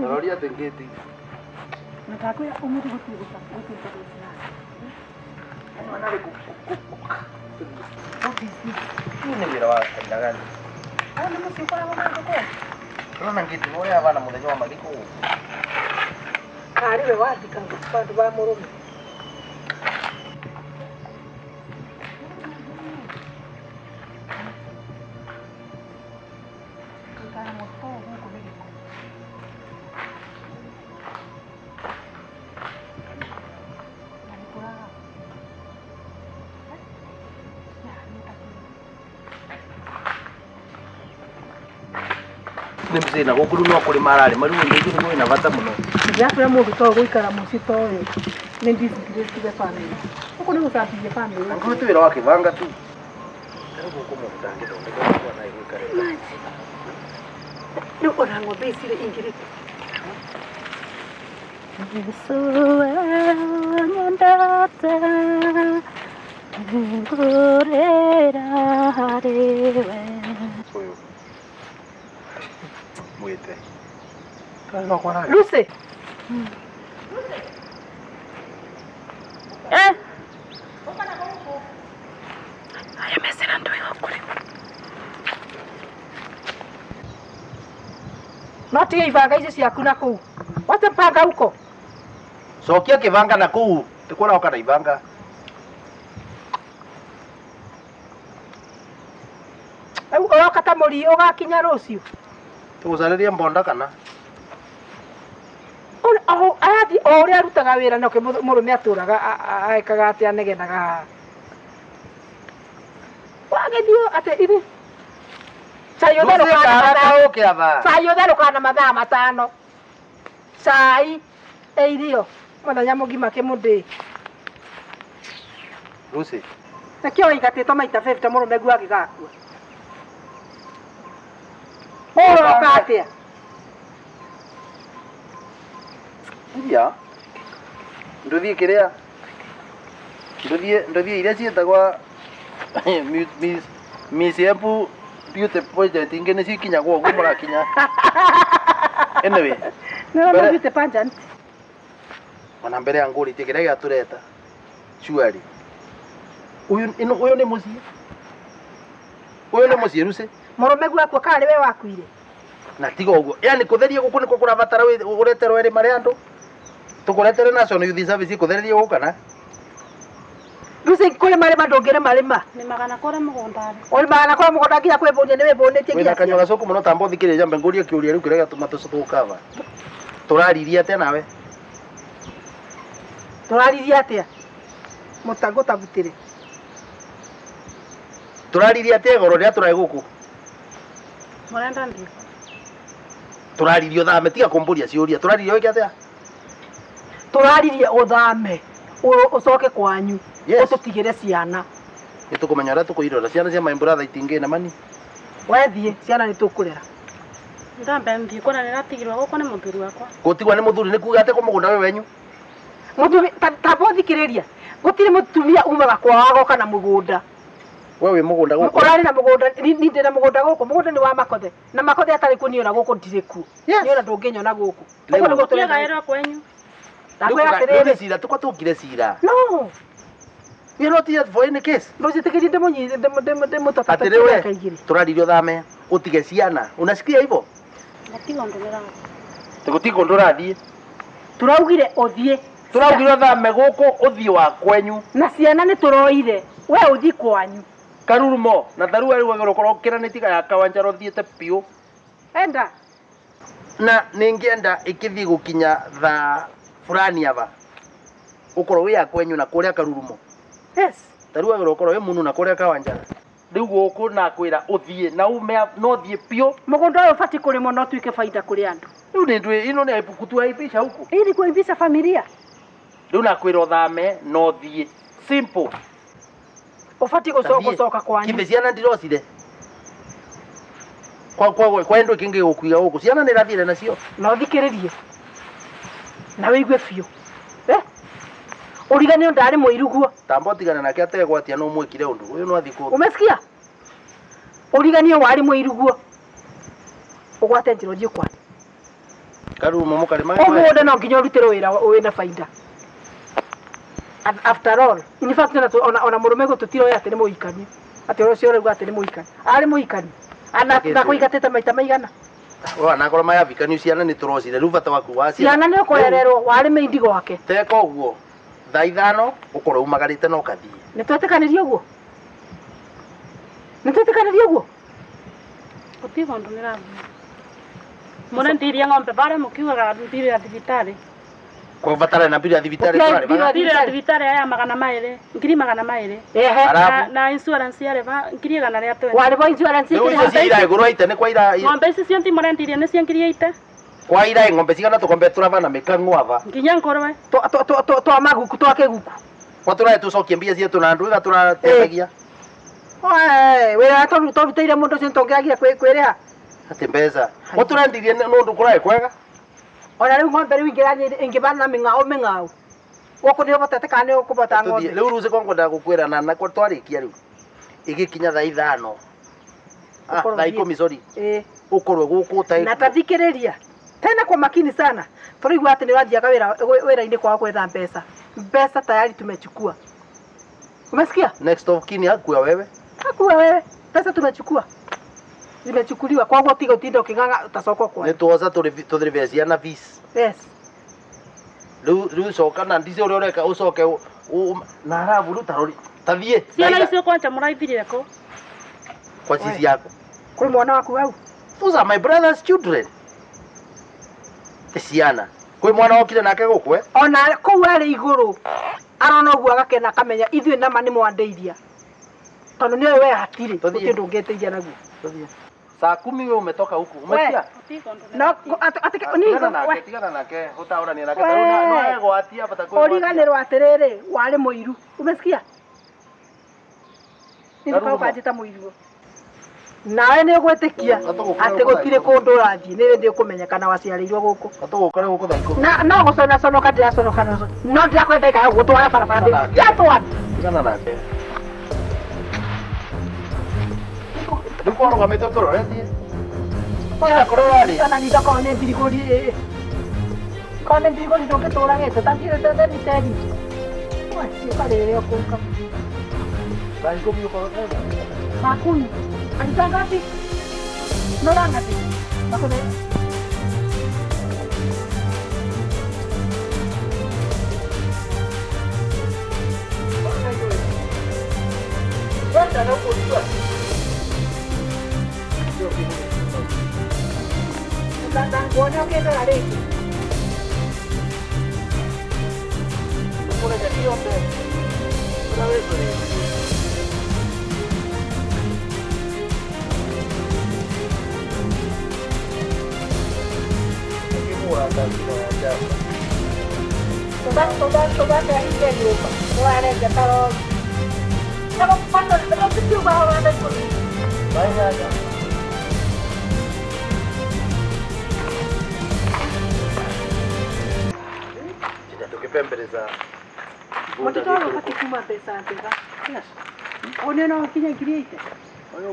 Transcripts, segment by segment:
Roria atĩ ngĩti. Na ndakwĩra ũmũthĩ gũtirĩ gũtirĩ Ũyũ nĩ wĩra wa kaina gani? Ũyũ nĩ mũciĩ ũkoragwo na ngũkũ. Ũrona ngĩti ũrĩa abana mũthenya wa mathiko gũkũ. Karĩ we wathika bandũ ba mũrũme. Gũikara mũciĩ ũyũ gũkũ nĩ gĩko. Na nĩ kũraga. Nĩ mzee na gũkũ rĩu no kũrĩma ararĩma rĩu ũndũ ũcio nĩguo wĩna bata mũno. Ndĩrakwĩra mũndũ to gũikara mũciĩ ta ũyũ nĩ disgrace to the family. Gũkũ nĩ gũcambithia family. Angĩkorwo ti wĩra wa kĩbanga tu. Rĩu gũkũ mũndũ ndangĩthondeka ũguo na gũikara. Rĩu ona ng'ombe ici rĩ ingĩrĩkũ? Yesu nyendete ngũrĩra harĩ we. Ũyũ. Mwĩte. No kwara. Lucy. Eh. Aya mesera ndå ĩgo kũrĩ. No tiga ibanga icio ciaku na kũu. Wacha mpanga huko. Cokia kĩbanga na kũu. Ti kũroka na ibanga. Rĩu ũroka ta mũri ũgakinya rũciũ. Tũgũcarĩria mbonda kana? Arathiĩ o ũrĩa arutaga wĩra nake mũrũme atũraga ekaga atĩ anegenaga haha. Wagĩthiĩ atĩ ithe cai ũtherũkaga na mathaa Ũke aba. cai ũtherũkaga na mathaa 5. Cai ĩ irio mũthenya mũgima kĩmũndĩ. Lucy. Nakĩo waigatĩtwo maita 50 mũrũme guo agĩgakua. Ũroka atĩa? Iria. Ndũthiĩ kĩrĩa. Ndũthiĩ ndũthiĩ iria ciĩtagwa Miss Embu Beauty Pageant ingĩ nĩcio ikinyagwo ũguo mũrakinya. Anyway, Nĩ Mbere- beauty pageant. ona mbere ya ngũrĩtie kĩrĩa gĩatũreta surely. Ũyũ ĩno ũyũ nĩ mũciĩ. Ũyũ nĩ mũciĩ Lucy. Mũrũme guo akua karĩ we wakuire. Na tiga ũguo. Yaani kũtheria gũkũ nĩkuo kũrabatara ũreterwo erĩ marĩ andũ. Tũkũretere National Youth Service ĩkũthererie gũkũ kana? Lucy kũrĩma rĩma ndũngĩrĩma rĩma. Nĩmaga na kũrĩa mũgũnda. Ũrĩmaga na kũrĩa mũgũnda nginya kwĩbũnia nĩ wĩbũnĩtie Wĩna nginya kanyua gacoku mũno tamba ũthikĩrĩria njambe ngũrie kĩũria rĩu kĩrĩa gĩatũma tũcũkava. Tũraririe atĩa nawe? Tũraririe atĩa? Mũtangũtabutĩre. Tũraririe atĩa igũrũ rĩrĩa tũrarĩ gũkũ? Mũrenda ndiũ. Tũraririe ũthame tiga kũmbũria ciũria. Tũraririe wĩke atĩa? Tũraririe ũthame ũcoke kwanyu. Yes. Ũtũtigĩre ciana. Nĩ tũkũmenya ũrĩa tũkũirora. Ciana cia my brother itingĩ na mani. Wethiĩ ciana nĩ tũkũrera. Ndambe nthiĩ kuona nĩratigirwo gũkũ nĩ mũthuri wakwa. Gũtigwa nĩ mũthuri nĩ kuga atĩ kũ mũgũnda wĩ wenyu. Mũthuri tamba ũthikĩrĩria. Gũtirĩ mũtumia umaga kwao agoka na mũgũnda. We wĩ mũgũnda gũkũ. Ũrarĩ na mũgũnda ni ndĩ na mũgũnda gũkũ. Mũgũnda nĩ wa Makothe. Na Makothe atarĩ kuo niĩ ona gũkũ ndirĩ kuo. Yes. Niĩ ona ndũngĩnyona gũkũ. Rĩu- Ũguo nĩguo tũrenda. Mũtiagaĩrwo kwenyu. Ndakwĩra Rĩu atĩrĩrĩ. nĩ cira tũkwa tũkire cira. No. We are not here for any case. Ndũnjĩtĩkĩrie ndĩmũnyite ndĩmũtatata Atĩrĩ we mĩaka 2. tũraririe ũthame ũtige ciana. Unasikia hivyo? Gũtirĩ ũndũ ndĩrathiĩ. Tũgũtirĩ kũndũ ũrathiĩ. Tũraugire ũthiĩ. Tũraugire ũthame gũkũ ũthiĩ wa kwenyu. Na ciana nĩ tũroire. We ũthiĩ kwanyu. Karurumo na tharua rĩu wagĩrĩirwo gũkorwo ũkĩranĩtie ya Kawanjara ũthiĩte biũ. Enda. Na nĩngĩenda ĩkĩthiĩ gũkinya thaa fulani aba ũkorwo wĩ ya kwenyu na kũrĩa Karurumo. Yes. Tarĩu wagĩrĩirwo gũkorwo wĩ mũnu na kũrĩa Kawanjara. Rĩu gũkũ nakwĩra ũthiĩ na ume no ũthiĩ biũ. Mũgũnda ũyũ ũbatiĩ kũrĩmwo na ũtuĩke baida kũrĩ andũ. Rĩu nĩ ndwĩ ĩno nĩ kutuaibisha huku. Hii ni kuaibisha familia. Rĩu nakwĩra ũthame na ũthiĩ. Simple. Ũbatiĩ gũcoka kwanyu. Kibe ciana ndirocire. Kwa kwa kwa endo kĩngĩ gũkuiga gũkũ ciana nĩ irathire nacio. Na ũthikĩrĩrie. Na wĩigue biũ. Eh? Ũriganĩrwo ndarĩ mũiru guo. Tamba ũtigane nake ategwatia no mwĩkire ũndũ. Ũyũ no athiĩ kũndũ. Umesikia? Ũriganĩrwo warĩ mũiru guo. Ũgwate njĩra ũthiĩ kwanyu. Karumo mukarima. Umude no nginya urutire wira wina faida. After all, in fact ona murume gututiro ati ni muikani. Ati ucio urauga ati ni muikani. Ari muikani. Ana ndakuigatite maita maigana. Wa na korwo mayavikani ciana ni turocire riu bata waku wa ciana ni ukurererwo wari meindi gwake. Teka uguo. Thaa 5 ukorwo umagarite na ukathie. Ni twetikanirie uguo. Ni twetikanirie uguo. Guti kundu nirathie. Murendirie ng'ombe bare mukiugaga mbiri ya thibitari. Kwa batara na mbiri ya thibitari turari. Mbiri ya thibitari ya 200, ngiri 200. Ehe. Na insurance yare ba ngiri 120. Wari ba insurance ikiri. Ira iguru aite ni kwa ira. Ng'ombe ici cionthi murendirie ni cia ngiri 80. Kwa ira ng'ombe cigana tukombe turabana mikang'u aba. Nginya ngorwe. To maguku to kiguku. Kwa turai tucokie mbia cietu na andu iga turateithagia. Oe, wira torutire mundu ucio tungiragia kwiriha. Ati mbeca. Muturendirie nundu kurai kwega. Ona riu ng'ombe riu ingibana ming'ao ming'ao. Guku ni ubotete kana ni ukubota ng'ombe. Riu ruci kwa ngwendaga gukwira na kwa twarikia riu. Igikinya thaa 5. Ah, thaa 10 sorry. Eh. Ukorwe guku ta. Na tathikiriria. Tena kwa makini sana. Turaigua ati ni urathiaga wira-ini kwao gwetha mbeca. Mbeca tayari tumechukua. Umesikia? Next of kin hakuwa wewe. Hakuwa wewe. Pesa tumechukua. Zimechukuliwa. Kwa hivyo tiga utinda uking'ang'a utasokwa kwa. Ni tuoza turivia ciana fees. Yes. Riu coka na ndici uria ureka ucoke na arabu riu tarori. Tathie. Ciana icio kwanja muraithirire ku? Kwa cici yaku. Kuri mwana waku hau. Those are my brother's children. Ciana. Kwi mwana wokire nake guku eh? Ona kuu ari iguru. Arona uguo agakena akamenya ithuĩ nama nĩ mwandeiria. Tondu nĩ we hatiri gũtirĩ ũndũ ũngĩteithia naguo. Saa 10 we umetoka huku. Umesikia? No ati ni tigana nake utaurania nake taruna no egwatia bata kwigwatia. Uriganirwo atiriri wari muiru. Umesikia? Ni ndũkanjĩta mũiru. Nawe nĩ ũgwĩtĩkia atĩ gũtirĩ kũndũ ũrathiĩ nĩ ndĩ ũkũmenya kana waciarĩirwo gũkũ. Atũgũkare gũkũ thaa 10. Na no gũcona conoka ndĩraconoka no ndĩrakwenda ikaga gũtwara barabara ndĩratwara. Tigana nake. Rĩu kwarũgamĩte tũroretie. Oya korora rĩ. Ona nĩ ndakorwo nĩ mbirigũri. Korwo nĩ mbirigũri ndũngĩtũragĩte ta miteri. We ciũka rĩrĩa ũkũka. Thaa 10 ũkorwo Saa 10. Alikuwa ngapi? Nora ngapi? Makone.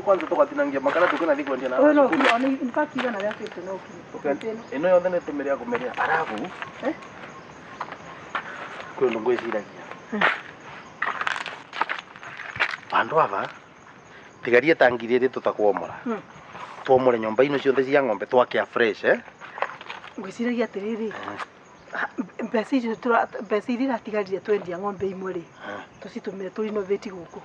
Kwanza tukatinangia makara tukina thikwendia na. No, in fact igana rĩa fifty no ukinye. Ino yothe nĩ tũmĩrĩa kũmĩrĩa. Arabu. Eh? Kwĩ ũndũ ngwĩciragia. Bandũ aba tigarie ta ngiri ĩrĩ tũtakwomora. Twomore nyũmba ino ciothe cia ng'ombe twake fresh eh? Ngwĩciragia atĩrĩrĩ. Mbeca icio mbeca iria iratigarire twendia ng'ombe imwe rĩ. Tũcitũmĩre tũ renovate gũkũ.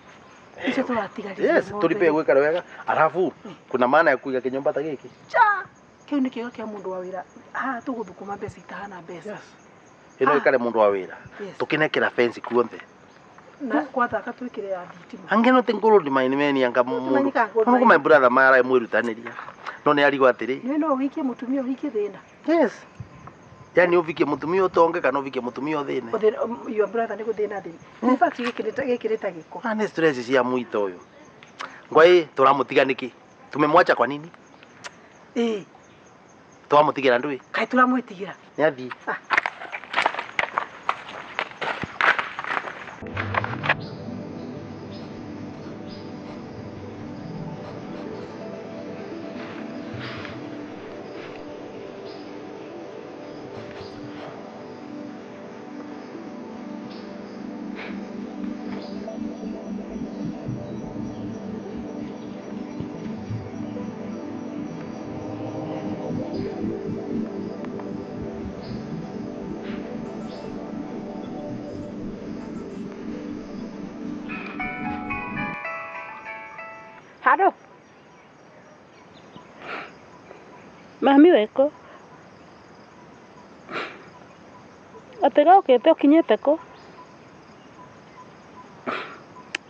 Icio tũratigarire. Yes, tulipe gwĩka wega. Arabu kuna maana ya kuiga kinyũmba ta gĩkĩ. Cha! Kĩu nĩ kĩo kĩa mũndũ wa wĩra. Haha tũgũthũkũma mbeca itahana mbeca. Yes. Ĩno ĩkare mũndũ wa wĩra. Tũkĩnekera fence kuonthe. Na kwathaka twĩkĩre ya thitima. Angĩ no ti gold mine meni anga mũndũ. Mũndũ my brother mara mwĩrutanĩria. No nĩ arigwo atĩrĩ. Nĩ no ũhikie mũtumia ũhikie thĩna. Yes. Yani uvikie mutumia utonge kana uvikie mutumia uthine. Your brother nĩ gũthĩna thĩna. In fact gĩkĩ nĩ ta gĩko. Ah, nĩ stress cia mwito ũyũ. Ngwai tũramũtiga nĩkĩ? Tumemwacha kwa nini? Eh. Twamũtigĩra ndũĩ? Kaĩ tũramwĩtigĩra? Nĩ athiĩ. Ah. Alo. Mami weko. Atega ukite ukinyite ku.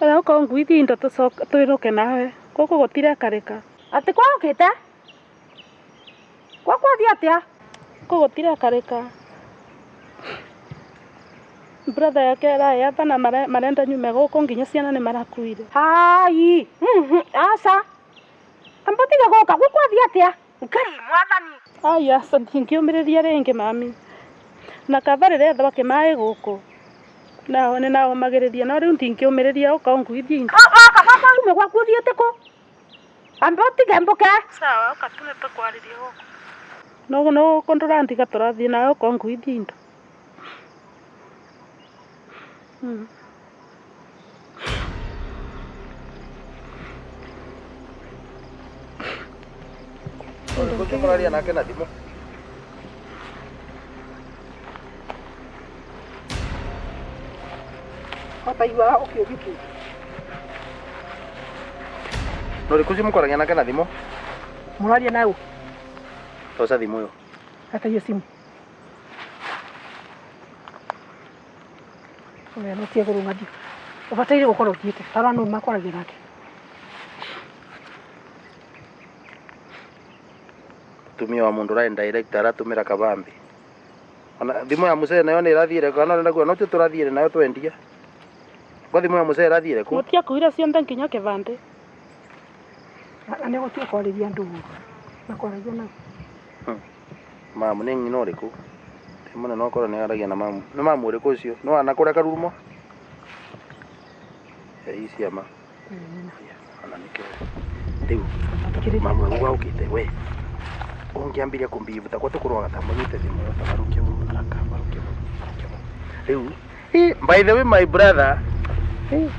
Ara uko nguithi indo tucoka twiruke nawe. Guku gutirekarika. Ati kwa ukite? Kwa kwathi atia? Guku gutirekarika. Brother yake arayatha na marenda nyume guku nginya ciana ni marakuire. Hai. Aca. Ambotiga guka guku kwathi atia? Ngai mwathani. Ai aca ndingiumiriria ringi mami. Na kaba riria thwake mai guku. Nao ni nao magiriria no riu ndingiumiriria uka nguithi indo. Oka gwakwa ume gwaku uthiite ku? Ambotiga mbuke. Sawa uka tu nitukwariria guku. No no guku ndurandiga turathie nawe uka nguithi indo. Ũrĩkũ mũraria nake na thimũ? Wataiguaga ũkĩũrio kĩũria. Na ũrĩkũ ũcio mũkwaragia nake na thimũ? Mũraria na ũ? Toca thimũ ĩyo. Leta hiyo simu. Oya no tie kũrũnga thiũ. Ũbataire gũkorwo ũthiĩte. Tarora nũ makwaragia nake. Mutumia wa mundu ũrarĩ director aratũmĩra kabambi. Ona thimũ ya mũcee nayo nĩ ĩrathiire kana ũrenda kuga no tio tũrathiire nayo twendia. Kwa thimũ ya mũcee ĩrathiire kũ? Mũtiakuire cionthe nginya kĩbandĩ. Na nĩ gũtiga kwarĩria andũ ũru. Makwaragia nao. Mamu nĩ nyina ũrĩkũ? Ti mũnene okorwo nĩ aragia na mamu. Nĩ mamu ũrĩkũ ũcio? Nĩ wa nakũrĩa Karurumo? Ĩ ciama. Ona nĩkĩo. Rĩu mamu auga ũkĩte we. Ũngĩambirie kũmbibuta kwa tũkũrwaga ta mũnyite thimũ ĩyo ta baruke ũguo haraka baruke ũguo. Rĩu by the way my brother,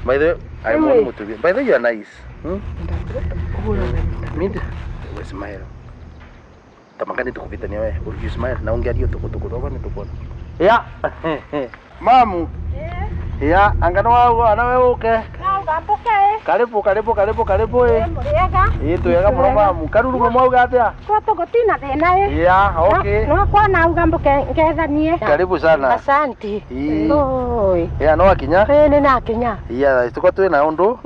by the way I'm one mutumia. By the way you are nice. Mimi we smile. Tamakani tukuvitania we. You smile na ungeario tukutuku ni tukona. Ya. Mamu. Ya, angano wao anawe uke. Nauga mbuke. Karibu karibu karibu karibu eh. Muriega. Ĩ twega mũno mamu. Karurumo mwauga atia? Kwa tugutina thina ĩ. Ya, okay. No kwa nauga mbuke ngethanie. Karibu sana. Asante. Oi. Ya no akinya? Ĩ nĩ nakinya. Ya, tuko twina undu.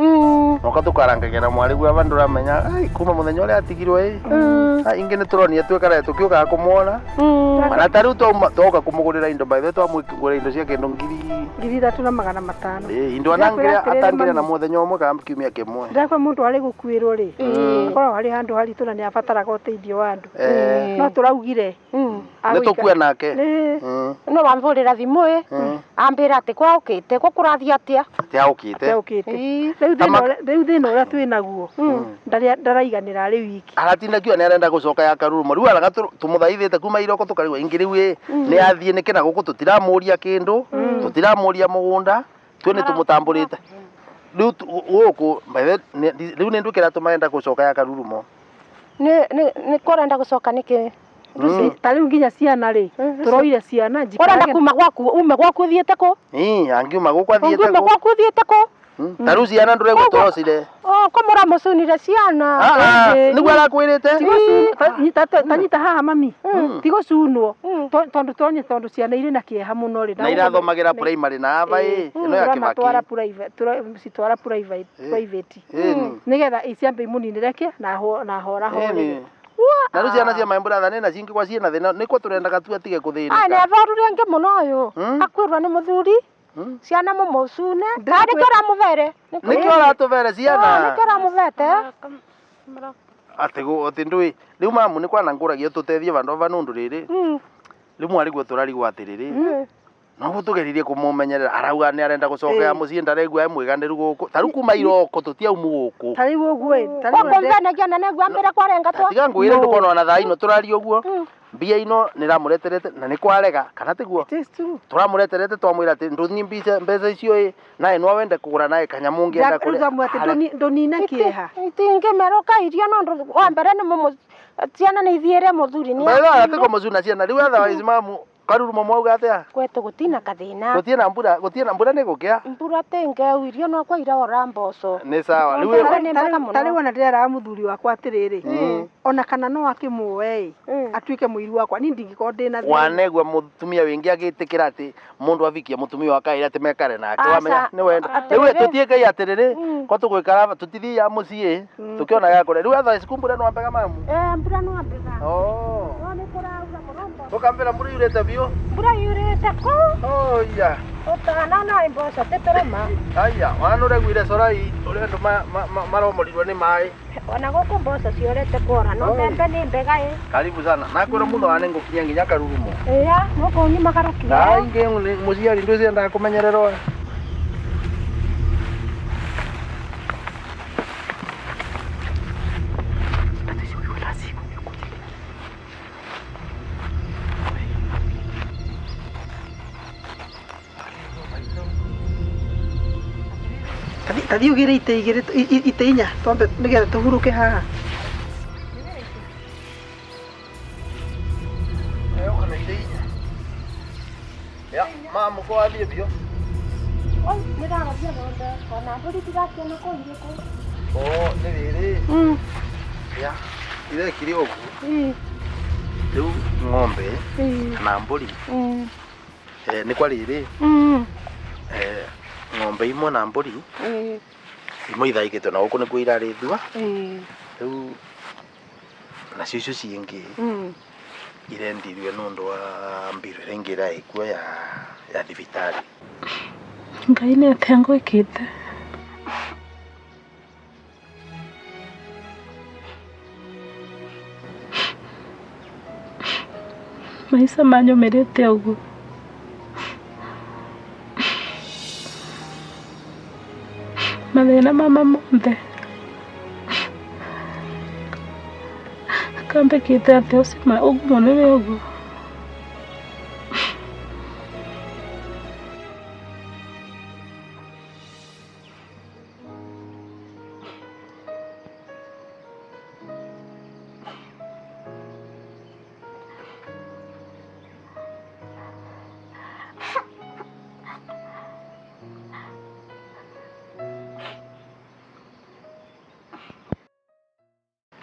Noka tukarangagĩra mwari gwa bandu ramenya ai kuma muthenya uria atigirwo ĩ. Ai ingi nĩ tũronire twikara tukiukaga kũmuona. Mana ta rĩu twoka kũmũgũrĩra indo by the way twamũgũrĩra indo cia kĩndũ 3500. Ĩ indo anangĩra atangĩra na mũthenya ũmwe kana kiumia kĩmwe. Ndakwa mũndũ arĩ gũkuĩrwo rĩ. Akoragwo harĩ handũ haritũ na nĩ abataraga ũteithio wa andũ. No tũraugire. Nĩ tũkue nake. No wamvũrĩra thimũ ĩ. Ambĩra atĩ kwa ũkĩte kũ kũrathiĩ atĩa? Atĩa ũkĩte. Ũkĩte. Rĩu thĩna ũrĩa twĩ naguo ndaraiganĩra arĩ wiki. Aratinda kiuga nĩ arenda gũcoka ya Karurumo. Rĩu araga tũmũthaithĩte kuma iroko tũkarigwo ingĩ rĩu ĩ nĩ athiĩ nĩkĩ na gũkũ tũtiramũria kĩndũ tũtiramũria mũgũnda twe nĩ tũmũtambũrĩte. Rĩu gũkũ rĩu nĩ nduĩkĩra tũmarenda gũcoka ya Karurumo. Nĩ kũrenda gũcoka nĩkĩ? Ta rĩu nginya ciana rĩ tũroire ciana njikarage. Ũrenda kuma gwaku ume gwaku ũthiĩte kũ? Ĩ angiuma gũkũ athiĩte kũ? Angiuma gwaku ũthiĩte kũ? Ta rĩu ciana ndũraigua tũrocire. Oh, ko mũramũcunire ciana. Nĩguo arakwĩrĩte? Tanyita haha mami. Ti gũcunwo. Tondũ tũronye tondũ ciana irĩ na kĩeha mũno rĩ. Na irathomagĩra primary na aba ĩ ĩno ya Kĩbaki. Citwara private. Nĩgetha iciambe imũninĩre kĩ na hora hore. Na rĩu ciana cia my brother nĩ na cingĩ kwa ciĩna thĩna nĩkuo tũrendaga tu atige kũthĩnĩka. Ai nĩ athoru rĩngĩ mũno ũyũ. Akuĩrwo nĩ mũthuri. Ciana mũmũcune. Nĩkĩo ũramũbere? Nĩkĩo ũratũbere ciana? Nĩkĩo ũramũbete? Atĩ atĩ ndũĩ rĩu mamu nĩ kwana ngũragia tũteithie vandũ ava nũndũ rĩrĩ. Rĩu mwarĩguo tũrarigwo atĩrĩrĩ. Noguo tũgeririe kũmũmenyerera arauga nĩ arenda gũcoka ya mũciĩ ndaregua e mwĩganĩru gũkũ. Ta rĩu kuma iroko tũtiaumu gũkũ. Ta rĩu ũguo ĩ. Ta rĩu Gũkũ na nĩguo ambĩre kwarengatwo. Tiga ngwĩre ndũkona ona thaa ino tũraria ũguo. Mbia ino nĩramũreterete na nĩ kwarega kana tiguo? Tũramũreterete twamwĩra atĩ ndũni mbeca icio ĩ nawe no wende kũgũra nawe kanyamũ ũngĩenda kũrĩa. Atĩ ndũnine kĩeha. Itingĩmerũka irio no wa mbere nĩ ciana nĩ ithiĩre mũthuri nĩ. Mbere atĩ kũmũcuna ciana rĩu otherwise mamu Karurumo mwauga atia? Kwetu gutina kathina. Gutina mbura, gutina mbura ni gukia. Mbura tenge irio no kwa ira mboco. Ni sawa. Riu tari wona ndireraga muthuri wakwa atiriri. Ona kana no akimuoe atuike muiru wakwa ni ndingikorwo ndina thina. Wanegwa mutumia wingi agitikira ati mundu avikia mutumia wake ira ati mekare nake wamenya ni wendo. Riu tutie ngai atiriri ko tugwikara tutithia mucii tukionaga kure. Riu thaa ici mbura no ambega mamu. Mbura no ambega. Oh. No ni kuraura muno. Ukambira mbura yurite biu. Mbura yurite ku. Oh ya. Utana na mboco titurima. Aya, wana ureguire corai uria andu maromorirwe ni mai. Ona guku mboco ciorete kuora no mbembe ni mbega ĩ. Karibu sana. Nakwira mutho wane ngukinya nginya Karurumo. Iya, nuko nyuma karukinya. Na ingi muciari ndwiciendaga kumenyererwo. Tathi ugire ite igire ite inya twambe nigetha tuhuruke haha. Kana ite inya. Ya, mamu ko athie bio. Oi, niraroria ng'ombe ona mburi ndiraciona kũu irĩ kũ. Oh, nĩ rĩrĩ. Ya, irekire ũguo. Rĩu ng'ombe kana mbũri. Nĩ kwa rĩrĩ. Ng'ombe imwe na mbũri imwe ithaikĩtwo na gũkũ nĩkuo irarĩithua rĩu nacio icio ciingĩ irendirio nĩ ũndũ wa mbirũ ĩrĩa ĩngĩ ĩraĩkuo ya thibitarĩ. Ngai nĩ atĩa ngwĩkĩte? Maica manyũmĩrĩte ũguo. Mathĩna mama mothe kambĩkĩte atĩa ũcio ũguo mũnene ũguo.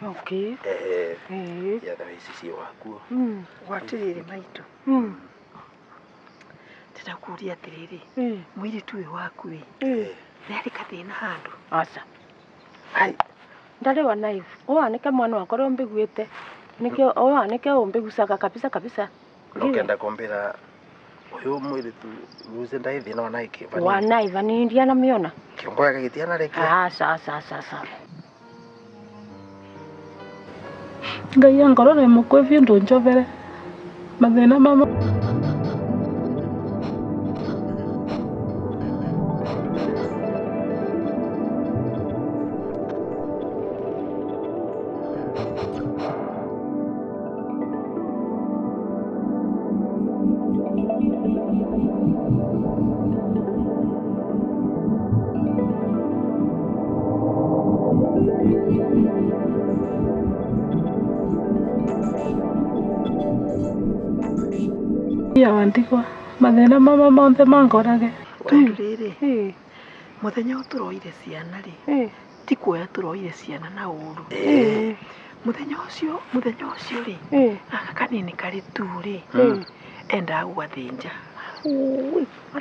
Okay. Ya thaa ici ciĩ wakuo. Gwatiriri maitu. Ndĩrakuria atiriri. Mũirĩtu ũyũ waku ĩ. Nĩ arĩ kathĩna handũ? Aca. Ai. Ndarĩ wa naivu. Ũyũ nĩke mwana wakwa ũrĩa ũmbiguĩte. Nĩkĩo ũyũ nĩke ũmbigucaga kabisa kabisa. Nokenda kumbĩra ũyũ mũirĩtu ruce ndaĩ thĩna ona ĩkĩ. Wa naiva ni ndianamĩona. Kĩongo gĩake gĩtianarekia. Aca aca aca aca. Ngai angorwo nĩ mũkue biũ ndũnjobere mathĩna mama. Ya wandigwa mathĩna mama monthe mangorage. Tondũ rĩrĩ mũthenya ũyũ tũroire ciana rĩ ti kuoya tũroire ciana na ũru. Mũthenya ũcio rĩ gaka kanini karĩ tu rĩ endaga gũgathĩnja.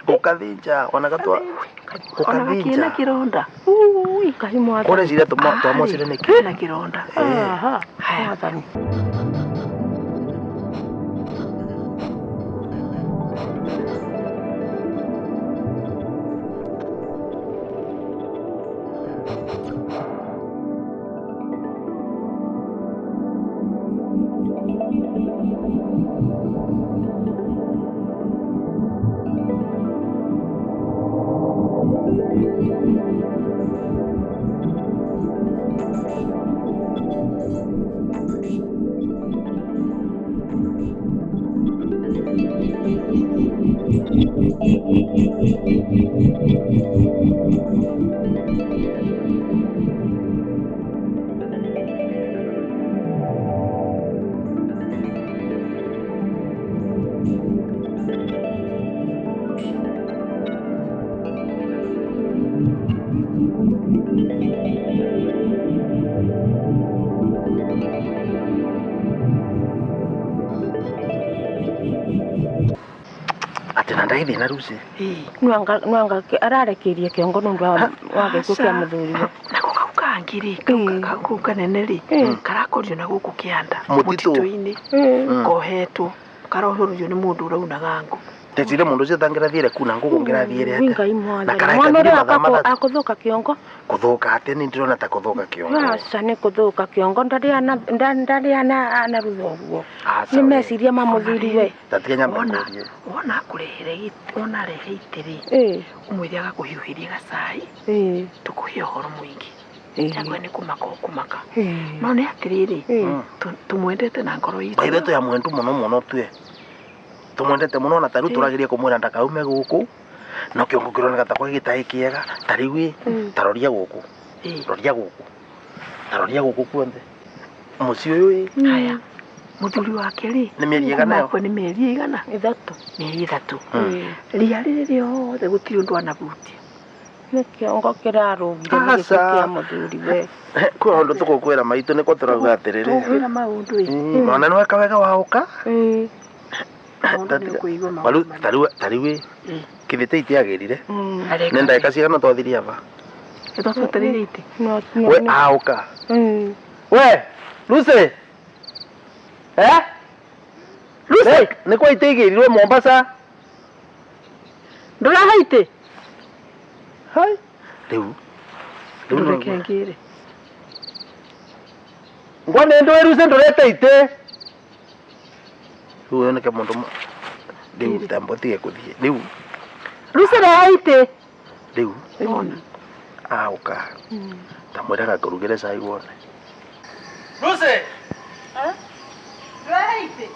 Gũkathĩnja ona gatua ona gakĩna kĩronda. Ngai mwathani. Kũrĩ cira twamocire nĩkĩ? Kĩna kĩronda. Aha. Haya. Mwathani. Ndina ndaithina Lucy. Ĩĩ. Nwanga nwanga ararekerie kĩongo nĩ ũndũ wa wa gĩkuũ kĩa Aca. mũthuriwe. Nako kau kangĩ rĩ, kau Ĩĩ. kau kau kanene rĩ, Ĩĩ. karakorio na gũkũ kĩanda Mũtitũ. mũtitũ-inĩ Ĩĩ. kohetwo karohũrũrio nĩ mũndũ ũraunaga ngũ. Ndecire mundu ucio tangirathire kuna ngugu ngirathiire Ui atia. Ngai Na mwathani. karaika Mwana thire ũrĩa mathaa matatũ. akũthũka kĩongo. Kuthuka atia ni ndirona ta kuthuka kiongo. Aca nĩ kũthũka kĩongo ndarĩ ana ndarĩ ana ana rutha ũguo. Aca Nĩ we. meciria ma mũthuriwe. Tatiga nyambe Wona ngurie. wona akũrehere gĩtĩ, wona arehe itĩ rĩ, Ĩĩ. ũmwĩre agakũhiũhĩrie gacai, Ĩĩ. tũkũhe ũhoro mũingĩ. Ĩĩ. Ndakwa nĩ kũmaka ũkũmaka. Ĩĩ. No nĩ atĩrĩrĩ, Ĩĩ. tũmwendete na ngoro itũ. Maithe tu ya mwendu muno muno tue. Tumwendete muno na tariu turageria kumwira ndakaume guku. No kiongo kironeka ta kwa gitaĩ kiega tariu ĩ taroria guku. Ĩĩ. Roria guku. Taroria guku kuonthe. Muciĩ ũyũ ĩ Haya, mũthuri wake rĩ, nĩ mĩeri ĩgana yo. kuma nĩ mĩeri ĩgana? Ithatũ. Mĩeri ĩthatũ. Ĩĩ. Ria rĩrĩ rĩothe gũtirĩ ũndũ anabutia. Nĩ kĩongo kĩrarũgire nĩ gĩkuũ Aca. kĩa mũthuriwe. Kwĩ ũndũ tũgũkwĩra maitũ nĩko tũrauga atĩrĩrĩ. Tũgũkwĩra maũndũ ĩ. Ona nĩ weka wega waũka. Ĩĩ. Maũndũ nĩ ũkũigua Waru maũndũ tariu tariu ĩ Ĩĩ. kĩthĩte itiagĩrire. Areka Nĩ ndagĩka cigana twathirie aba. Nĩ twatwetereire itĩ. No no. We aũka. Ĩĩ. We Lucy. Eh? Lucy, nĩ kwa iteigĩrirwo Mombasa. Ndũraha itĩ? Hai. Rĩu. Rĩu no- Ndũreke ngĩre. Ngwa nĩ ndũĩ Lucy ndũrete itĩ. Rĩu yoneke mũndũ rĩu tambo tige kũthiĩ. Rĩu Lucy reha itĩ. rĩu Ona. aũka. Tamwĩraga ngũrugĩre cai wone. Lucy. Ndũraha itĩ?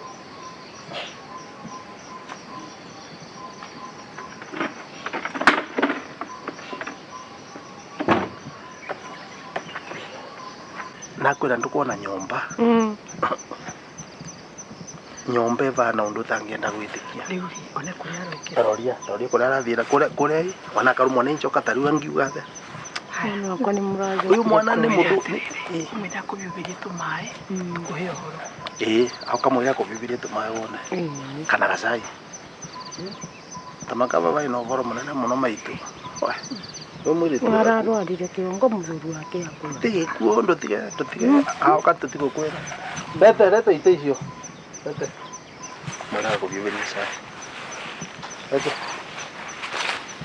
Nakwĩra ndũkuona nyũmba. Nyũmba ĩbana ũndũ ũtangĩenda gwĩtĩkia. Rĩu rĩ, one kũrĩa arokĩra. Roria, roria kũrĩa arathiĩra kũrĩa kũrĩa ĩ, ona akarũmwo nĩ njoka ta rĩu angiuga atĩa. Mwana wakwa nĩ mũrathũkire. Ũyũ mwana nĩ mũndũ ĩ Ũmwĩre akũhiũhĩrie tũmaĩ, tũkũhe ũhoro. ĩ akamwĩra akũhiũhĩrie tũmaĩ wone Ĩĩ. kana gacai. Tamakaba bai na ũhoro mũnene mũno maitũ. We, ũyũ mũirĩtu waku. Ararwarire kĩongo mũthuri wake akua. Tige kuo ndũtige ndũtige aoka tũtigũkwĩra. Rete rete itĩ icio. Rete. Mwĩra akũhiũhĩrie cai. Rete.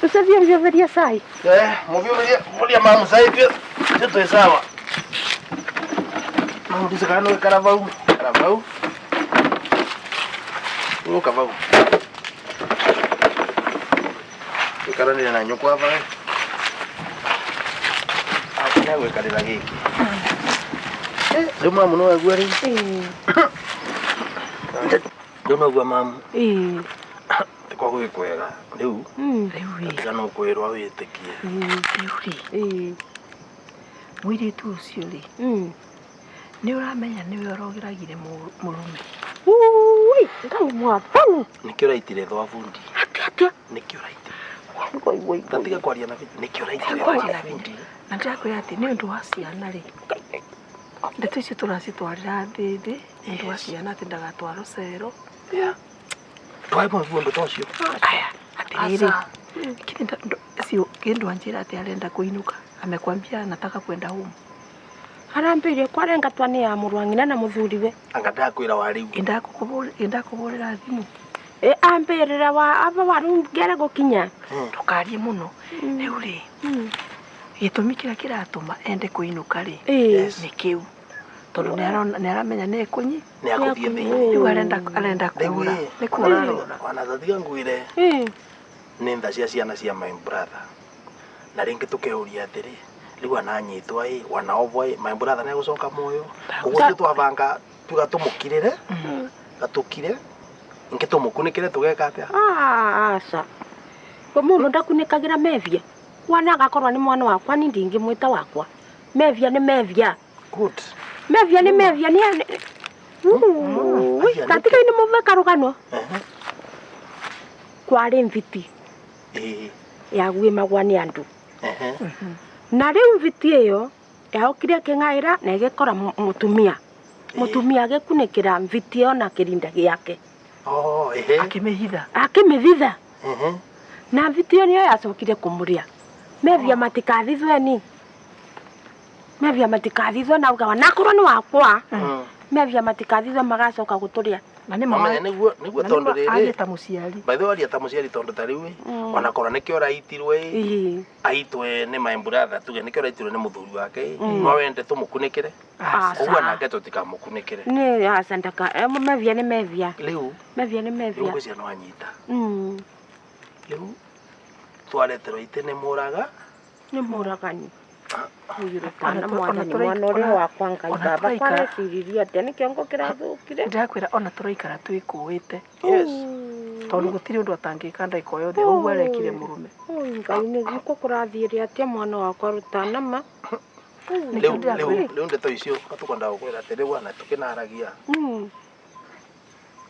Ũcathiĩ ũhiũhĩrie cai. Eh, mũhiũhĩrie mũria mamu cai tuĩ tuĩ twĩ sawa. Mamu ndicĩ kana nĩũĩ karabau. Karabau. Ũka bau. Ikaranĩre na nyũkwa bau. Akina gwĩkarĩra gĩkĩ. Eh, rĩu mamu nĩ waigua rĩu. Ĩĩ. Rĩu no gua mamu. Ĩĩ. Ti kwa gwĩ kwega. Rĩu Rĩu rĩ, tiga no kwĩrwo wĩtĩkie. rĩu rĩ, Ĩĩ. mũirĩtu ũcio rĩ, nĩ ũramenya nĩwe ũrogeragire mũrũme. Ui, Ngai mwathani. Nĩkĩo ũraitire thwa bundi. Atĩa atĩa. Nĩkĩo ũraitire. Ngoi ngoi. Tatiga kwaria na binya. Nĩkĩo ũraitire Kwaria thwa na binya. bundi. Na ndĩrakwĩra atĩ nĩ ũndũ wa ciana rĩ, ndeto icio tũracitwarĩra thĩthĩ, nĩ ũndũ wa ciana atĩ ndagatwara cero. Ndwae mũigua ũndũ ta ũcio. Aya, atĩrĩrĩ, sio kĩndũ anjĩra atĩ arenda kũinũka. Amekwambia anataka kwenda home. Arambĩire kwarenga twa nĩ ya mũrũ wa ng'ina na mũthuriwe. Anga ndakwĩra wa rĩu. Indakũhũrĩra thimũ. Ĩ ambĩrĩra wa aba waru ngere gũkinya. Ndũkarie mũno. Rĩu rĩ, gĩtũmi kĩrĩa kĩratũma ende kũinũka rĩ, Ĩĩ. nĩ kĩu. Tondũ nĩ aramenya nĩ ekũnyi. Nĩ akũthiĩ thĩinĩ. Rĩu arenda arenda Rĩu kũũra. ĩ, Nĩ kũũra arora. ona tatiga ngwĩre Ĩĩ. nĩ tha cia ciana cia my brother. Na rĩngĩ tũkeuria atĩrĩ, rĩu ananyitwa ĩ, wanaobwa ĩ, my brother nĩ egũcoka muoyo. Ũguo ithuĩ twabanga tuga tũmũkirĩre, gatũkire, ingĩ tũmũkunĩkĩre tũgeka atĩa? Aca. We mũndũ ndakunĩkagĩra mevia. Mwana agakorwo nĩ mwana wakwa ni ndingĩmwĩta wakwa. Mevia nĩ mevia. Good. Mevia nĩ mevia nĩ Aya, nĩ- tatiga-inĩ mũve karũgano. Ehe. Kwarĩ mviti Ĩĩ. yaguĩmagwa nĩ andũ. Ehe. Na rĩu mviti ĩyo yaokire ĩkĩng'aĩra na ĩgĩkora mũtumia. Mũtumia agĩkunĩkĩra mviti ĩyo na kĩrinda gĩake. Oh, ehe. Akĩmĩhitha. Akĩmĩthitha. Na thiti ĩyo nĩyo yacokire kũmũrĩa. Mevia matikathithwe ni. Mevia matikathithwe na ugawa nakorwo nĩ wakwa. Mevia matikathithwe magacoka gũtũrĩa. Na nĩ ma Amenya nĩguo nĩguo na tondũ nĩ ma arie rĩrĩ ta mũciari. by the way aria ta mũciari tondũ ta rĩu ĩ ona korwo nĩkĩo ũraitirwe ĩ Ĩĩ. aitwe nĩ my brother tuge nĩkĩo ũraitirwe nĩ mũthuri wake ĩ no wende tũmũkunĩkĩre Aca. ũguo nake tũtikamũkunĩkĩre Nĩ aca ndaka mevia nĩ mevia. rĩu Mevia nĩ rĩu mevia. ngwĩciria nĩ wanyita Mm. rĩu twareterwo itĩ nĩ mũraga Nĩ mũragani. Ũyũ Ona na tũ- ona mwathani tũraik- mwana ũrĩa ona- wakwa Ngai ona baba tũraikara- kwareciririe atĩa nĩ kĩongo kĩrathũkire. Ndĩrakwĩra ona tũraikara twĩkũĩte yes tondũ gũtirĩ ũndũ atangĩka ndagĩka o yothe ũguo arekire mũrũme. Oi Ngai nĩ gĩko kũrathiĩre atĩa mwana wakwa rũtana ma. Nĩkĩo rĩu rĩu ndĩrakwĩra. rĩu ndeto icio tũkwendaga gũkwĩra atĩ rĩu ana tũkĩnaragia Mm.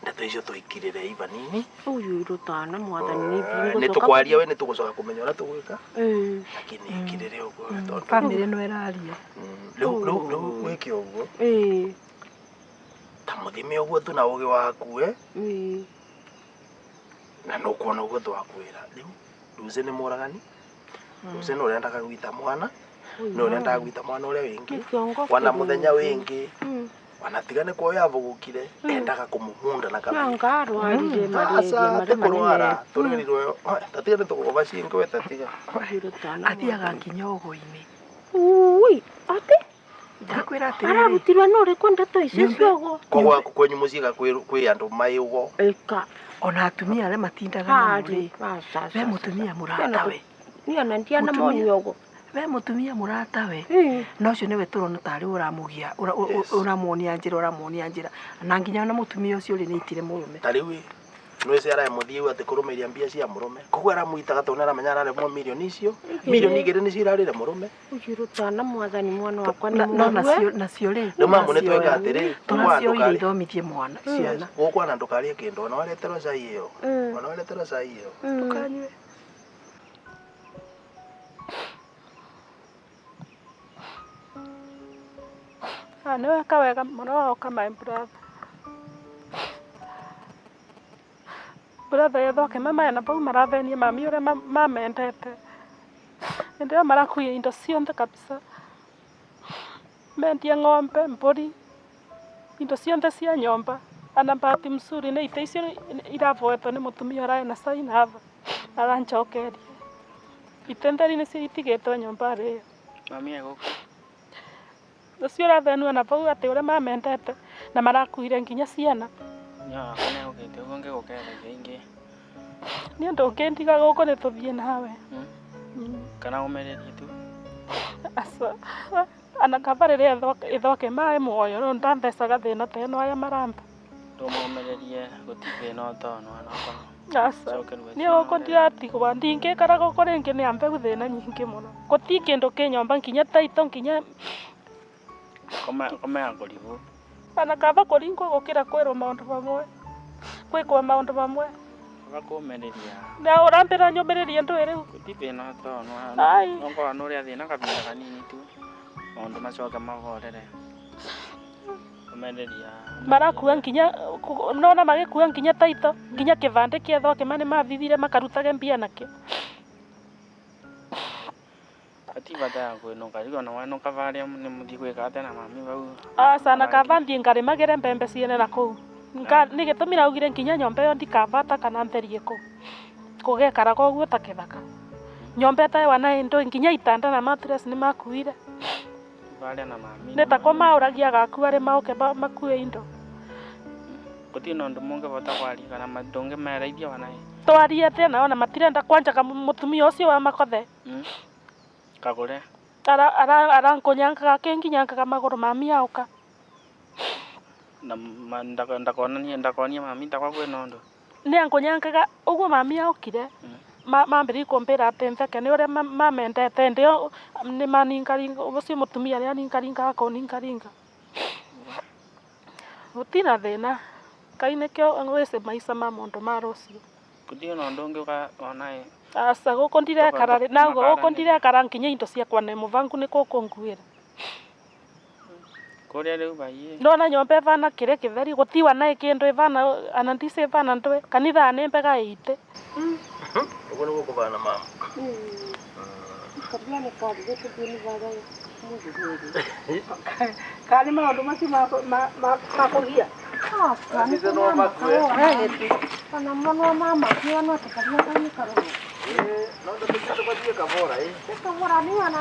ndeto icio tũikirĩre iva nini Ũyũ rũtana mwathani nĩ nĩ ngũcoka. tũkwaria we nĩ tũgũcoka kũmenya ũrĩa tũgwĩka Ĩĩ. lakini ikirĩre ũguo tondũ Bamĩrĩ no ĩraria. Rĩu rĩu rĩu wĩke ũguo Ĩĩ. ta mũthime ũguo tu na ũgĩ waku eh Ĩĩ. na nũkuona ũguo twakwĩra rĩu Lucy nĩ mũragani Lucy nĩ ũrendaga gwita mwana nĩ ũrendaga gwita mwana ũrĩa wĩngĩ Nĩ kĩongo wana kĩrũmu. mũthenya wĩngĩ Mm. wana tiga nĩ kuoya avũgũkire endaga kũmũmunda na kabiri Nanga arwarire aca malaria marĩa ti kũrwara manene. tũrerirwo tatiga nĩ tũgũba cingi we tatiga Ũyũ rũtana. Athiaga nginya ũgũ-inĩ. Ui, atĩ Ndĩrakwĩra atĩrĩrĩ. ararutirwo nĩ ũrĩkũ ndeto icio ciogo? koguo kwenyu mũciĩ kwĩ andũ maĩ ũgo Ĩka. Ona atumia arĩa matindaga namo Harĩ. rĩ. Aca. We mũtumia mũratawe. Niĩ ona ndiana moni ũguo. We mũtumia mũratawe. Ĩĩ. Na ũcio nĩwe tũrona tarĩ ũramũgia Yes. ũramuonia njĩra ũramuonia njĩra na nginya ona mũtumia ũcio rĩ nĩ aitire mũrũme. ta rĩu ĩ nwĩci aramũthiĩ atĩ kũrũmĩria mbia cia mũrũme koguo aramwitaga tondũ nĩaramenya araremwo mirioni icio mirioni igĩrĩ nĩcio irarĩre mũrũme Ũyũ rũtana mwathani mwana wakwa nĩ Na- No mũrue. nacio nacio rĩ rĩu mamu nĩ tweka atĩrĩ tũracioire ithomithie mwana ciana. gũkwana ndũkarĩe kĩndũ ona wareterwo cai ĩyo Mm. ona wareterwo cai ĩyo Mm. Ndũkanyue. Ah, nĩ weka wega mũno woka my brother. Brother yethoke mama na bau marathenie mami ũrĩa mamendete. Hĩndĩ ĩyo marakuire indo ciothe kabisa. Mendie ng'ombe, mbũri, indo ciothe cia nyũmba. Ana bahati mzuri nĩ itĩ icio iravoetwo nĩ mũtumia ũrarĩ na caina haha aranjokeria. Itĩ theri nĩcio itigĩtwo nyũmba rĩ. Mami egũka. Ũcio ũrathenua na bau atĩ ũrĩa mamendete na marakuire nginya ciana. Nya wakwa nĩegũkĩte ũguo ngĩgũkereria ingĩ. Niĩ ndũngĩndiga gũkũ nĩ tũthiĩ nawe. Kana ũmĩrĩrie tu. Aca. Ana kaba rĩrĩa ĩthoke maĩ muoyo rĩu ndanthecaga thĩna ta ĩno aya maramba. Ndũmũmĩrĩrie gũtirĩ thĩna ũtona mwana wakwa. Aca. Cokerwo Niĩ gũkũ ndiratigwa ndingĩikara gũkũ rĩngĩ nĩ ambeu thĩna nyingĩ mũno. Gũtirĩ kĩndũ kĩ nyũmba nginya taito nginya Komea kũrigwo. ana kaba kũringwo gũkĩra kwĩrwo maũndũ mamwe. Gwĩkwo maũndũ mamwe. Kaba kũmĩrĩria. Na ũrambĩra nyũmĩrĩrie ndũĩ rĩu. Gũtirĩ thĩna ũtona. Ai. Okorwo nĩ ũrĩa thĩna kahinda kanini tu. Maũndũ macoke mahorere. Ũmĩrĩria. Marakua nginya nona magĩkua nginya taito nginya kĩbandĩ kĩa thoke ma nĩ mathithire makarutage mbia nakĩo. Gũtirĩ bata ya kwĩnũka rĩu ona wenũka barĩa nĩ mũthiĩ gwĩka atĩa na mami bau. Aca na kaba thiĩ ngarĩmagĩre mbembe ciene na kũu. Nĩ gĩtũmi raugire nginya nyũmba ĩyo ndikabata kana therie kũu. Kũgekaraga ũguo ta kĩthaka. Nyũmba ĩtarĩ na indo nginya itanda na mattress nĩ makuire. Barĩa na mami. Nĩ tako maũragia agaku arĩ maũke makue indo. Gũtirĩ na ũndũ mũngĩbota kwaria kana ndũngĩmeraithia ona ĩ. Twarie atĩa nao na matirenda kwanja mũtumia ũcio wa makothe. Kagũre. Arankunyangaga akĩnginyangaga magũrũ mami aũka. Na ndakonanie ndakonie mami takwa kwĩna ũndũ. Nĩ ankunyangaga ũguo mami aũkire. Mambĩrĩria kũmbĩra atĩ ntheke nĩ ũrĩa mamendete hĩndĩ ĩyo nĩ maningaringa ũcio mũtumia nĩ aningaringaga kũningaringa. Gũtirĩ na thĩna. Ngai nĩkĩo wĩcĩ maica ma mũndũ ma rũciũ. Gũtirĩ na ũndũ ũngĩ ona ĩ. Aca gũkũ ndirekara rĩ nauga gũkũ ndirekara nginya indo ciakwa nĩ mũbangu nĩ kũkũnguĩra. Kũrĩa rĩu baiĩ. Ndona nyũmba ĩbana kĩrĩa kĩtheri gũtiwa na kĩndũ ĩbana ana ndici ĩbana ndũĩ kanitha nĩ mbega ĩite. Uguo nĩguo kũbana mama. Kabla nĩ kwambia tũthiĩ nĩ varia mũthuri. Kana nĩ maũndũ macio ma kũgia. Athiĩte no makue. Ona mwana mama kia no tukaria kani karoro. No ndũtũkĩte gwathiĩ kabora ĩ. Kabora ni ana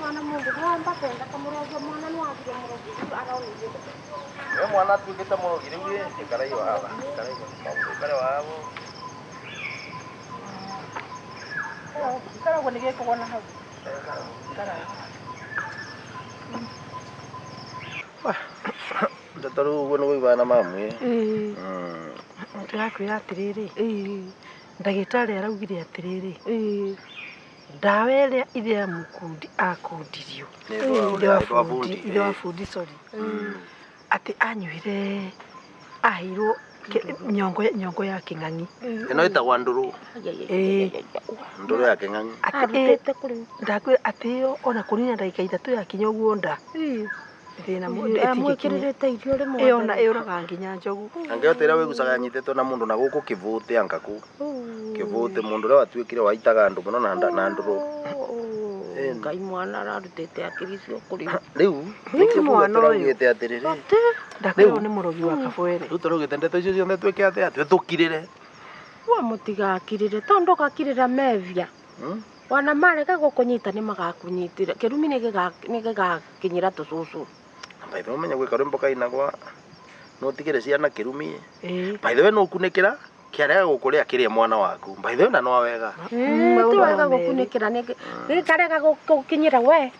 ana mundu gwamba kenda kamurogo mwana no athire murogi araonire. We mwana atuĩkĩte mũrogi rĩu ĩ, ikara iyo haha. Ikara iyo maũndũ ikare wao. Ikaragwo nĩ gĩkũgwo na hau. Ndeto rĩu ũguo nĩguo ibana mamu ĩ. Ndĩrakwĩra atĩrĩrĩ, ndagĩtarĩ araugire atĩrĩrĩ, ndawa ĩrĩa ithe ya mũkundi akundirio, Nĩ wa bundi. Ithe wa bundi, sorry, atĩ anyuire aheirwo nyongo ya kĩng'ang'i. Ĩno ĩtagwa ndũrũ. Ndũrũ ya kĩng'ang'i. Arutĩte kũrĩ. Ndakwĩra atĩ ĩyo ona kũnina ndagĩka ithatũ yakinya ũguo nda thĩna Amwĩkĩrĩrĩte irio rĩmwe. ĩyo na ĩũragaga nginya njogu. Angĩo tĩra wĩgucaga nyitĩtwo na mũndũ na gũkũ kĩbũtĩ angaku. Kĩbũtĩ mũndũ ũrĩa watuĩkire waitaga andũ mũno na ndũrũ. Ngai mwana ararutĩte akiri icio kũrĩ. Rĩu nĩkĩo mwana ũyũ. tũraugĩte atĩrĩrĩ. Ndakwĩrwo nĩ mũrogi wa kabwere. Rĩu tũraugĩte ndeto icio ciothe twĩke atĩa twĩtũkirĩre. Wa mũtigakirĩre tondũ gakirĩra mevia. Wana marega gũkũnyita nĩ magakunyitĩra. Kĩrumi nĩ gĩgakinyĩra tũcũcũ. By the way ũmenye gwĩ karwĩmbo kainagwa no ũtigĩre ciana kĩrumi. Ĩĩ. By the way no ũkunĩkĩra kĩarega gũkũrĩa kĩrĩe mwana waku. By the way na no wega. Ti wega gũkunĩkĩra nĩ karega gũkinyĩra we.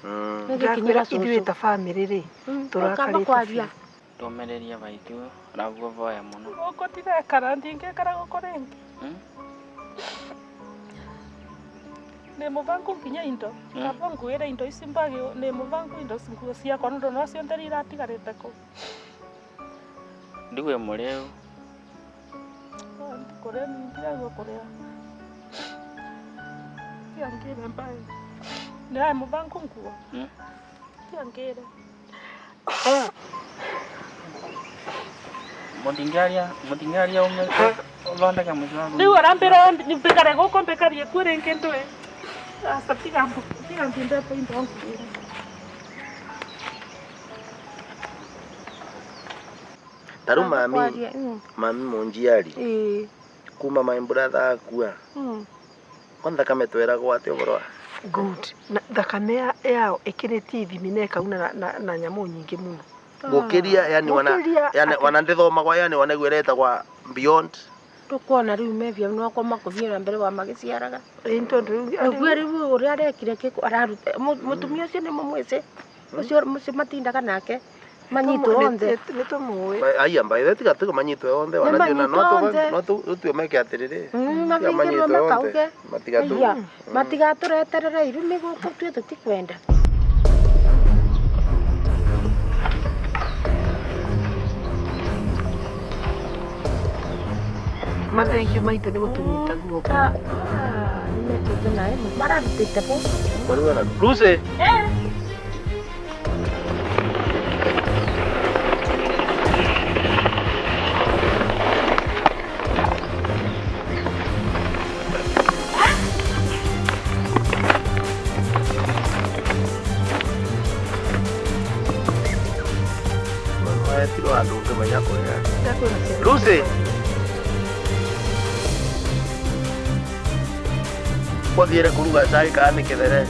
Nĩ gĩkinyĩra Ndakwĩra ithuĩ cũcũ. ta bamĩrĩ rĩ, Ũkamba tũrakarĩte kwaria. biũ. Ndũmĩrĩria baitu raguo voya mũno. Gũkũ ndirekara ndingĩkara gũkũ rĩngĩ. Nĩ mũbangu nginya indo. Kaba nguĩre indo ici mbagi nĩ mũbangu indo nguo ciakwa nĩ ũndũ no cionde iratigarĩte kũu. Ndigue mũrĩu. Kũrĩa ndiraigua kũrĩa. Tiangĩre mbaĩ. Nĩ mũbangu nguo. Tiangĩre. Mũtingĩaria ũthondeke mũciĩ waku. Rĩu arambĩra mbĩkare gũkũ mbĩkarie kuo rĩngĩ ndũĩ. Aca tiga ndindete indo nguĩre. Ta rĩu mami mami mũnjiari kuma my brother akua kwa thakame tweragwo atĩ ũhoro wa Good. Na thakame yao ĩkĩrĩtie ithimi na ĩkauna na nyamũ nyingĩ mũno. Gũkĩria yani wana yani wana ndĩthomagwa yani wana ĩguo ĩretagwa beyond. Tũkuona rĩu mevia nwakwa makũthiĩ na mbere wa magĩciaraga. Ĩĩ tondũ rĩu Ũguo rĩu ũrĩa arekire kĩko araruta mũtumia ũcio nĩ mũmwĩcĩ ũcio mũcio matindaga nake manyitwo onthe. Nĩ tũmũĩ. Aya by the way tiga tiga manyitwo onthe wana Nĩ no tũtue meke atĩrĩrĩ. Mabingĩrwo makauge. Matigatũ. Matigatũreterere irumi gũkũ tuĩ tũtikwenda. Mathengio maitũ nĩ gũtũnyita guoko. Nĩmekĩte naĩ mararutĩte kũ. Lucy. Tiro andũ ũngĩmenya kũrĩa. Lucy. Kwathiire kũruga cai kana nĩ kĩthere?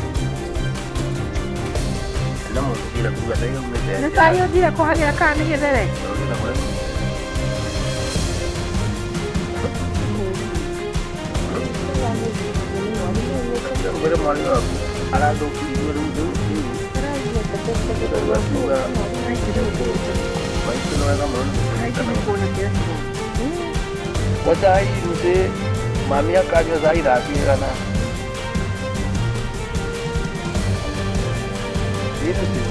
Na mũndũ ũthiire kũruga cai aumĩte. Nĩ cai ũthiire kũhagĩra kana nĩ gĩthere? Rugĩre mwarĩ waku arathũkirie rĩu rĩu rĩu. Rĩu akiuga maitũ nĩ wega mũno nĩ gũtũnyita. Kwa cai Lucy mami akanyua cai thaa cigana? Ĩ Lucy.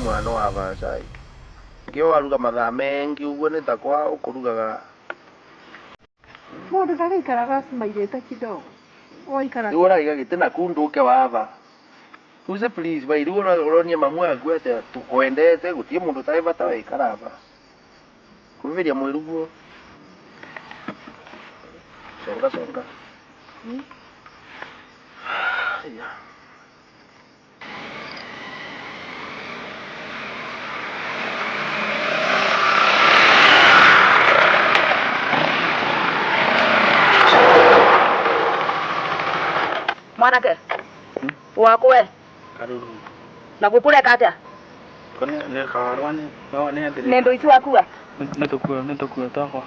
Mwana wa bacai kĩo waruga mathaa mengi ũguo nĩ ta kwa ũkũrugaga Mũndũ ndarĩikaraga acumairĩte kidogo. Oikara. Riu uraiga giti na kunduke wava. Use please bai riu uronie mamu aku atia tukwendete gutie mundu tai bata waikara aba. Kuviria mwiruguo. Songa songa. Ya. Mwanake wakwe Karuru. Na gukureka atia? Kone ne kawarwa ne no ne atire. Nendo ici wakua? Ne tukua twakwa.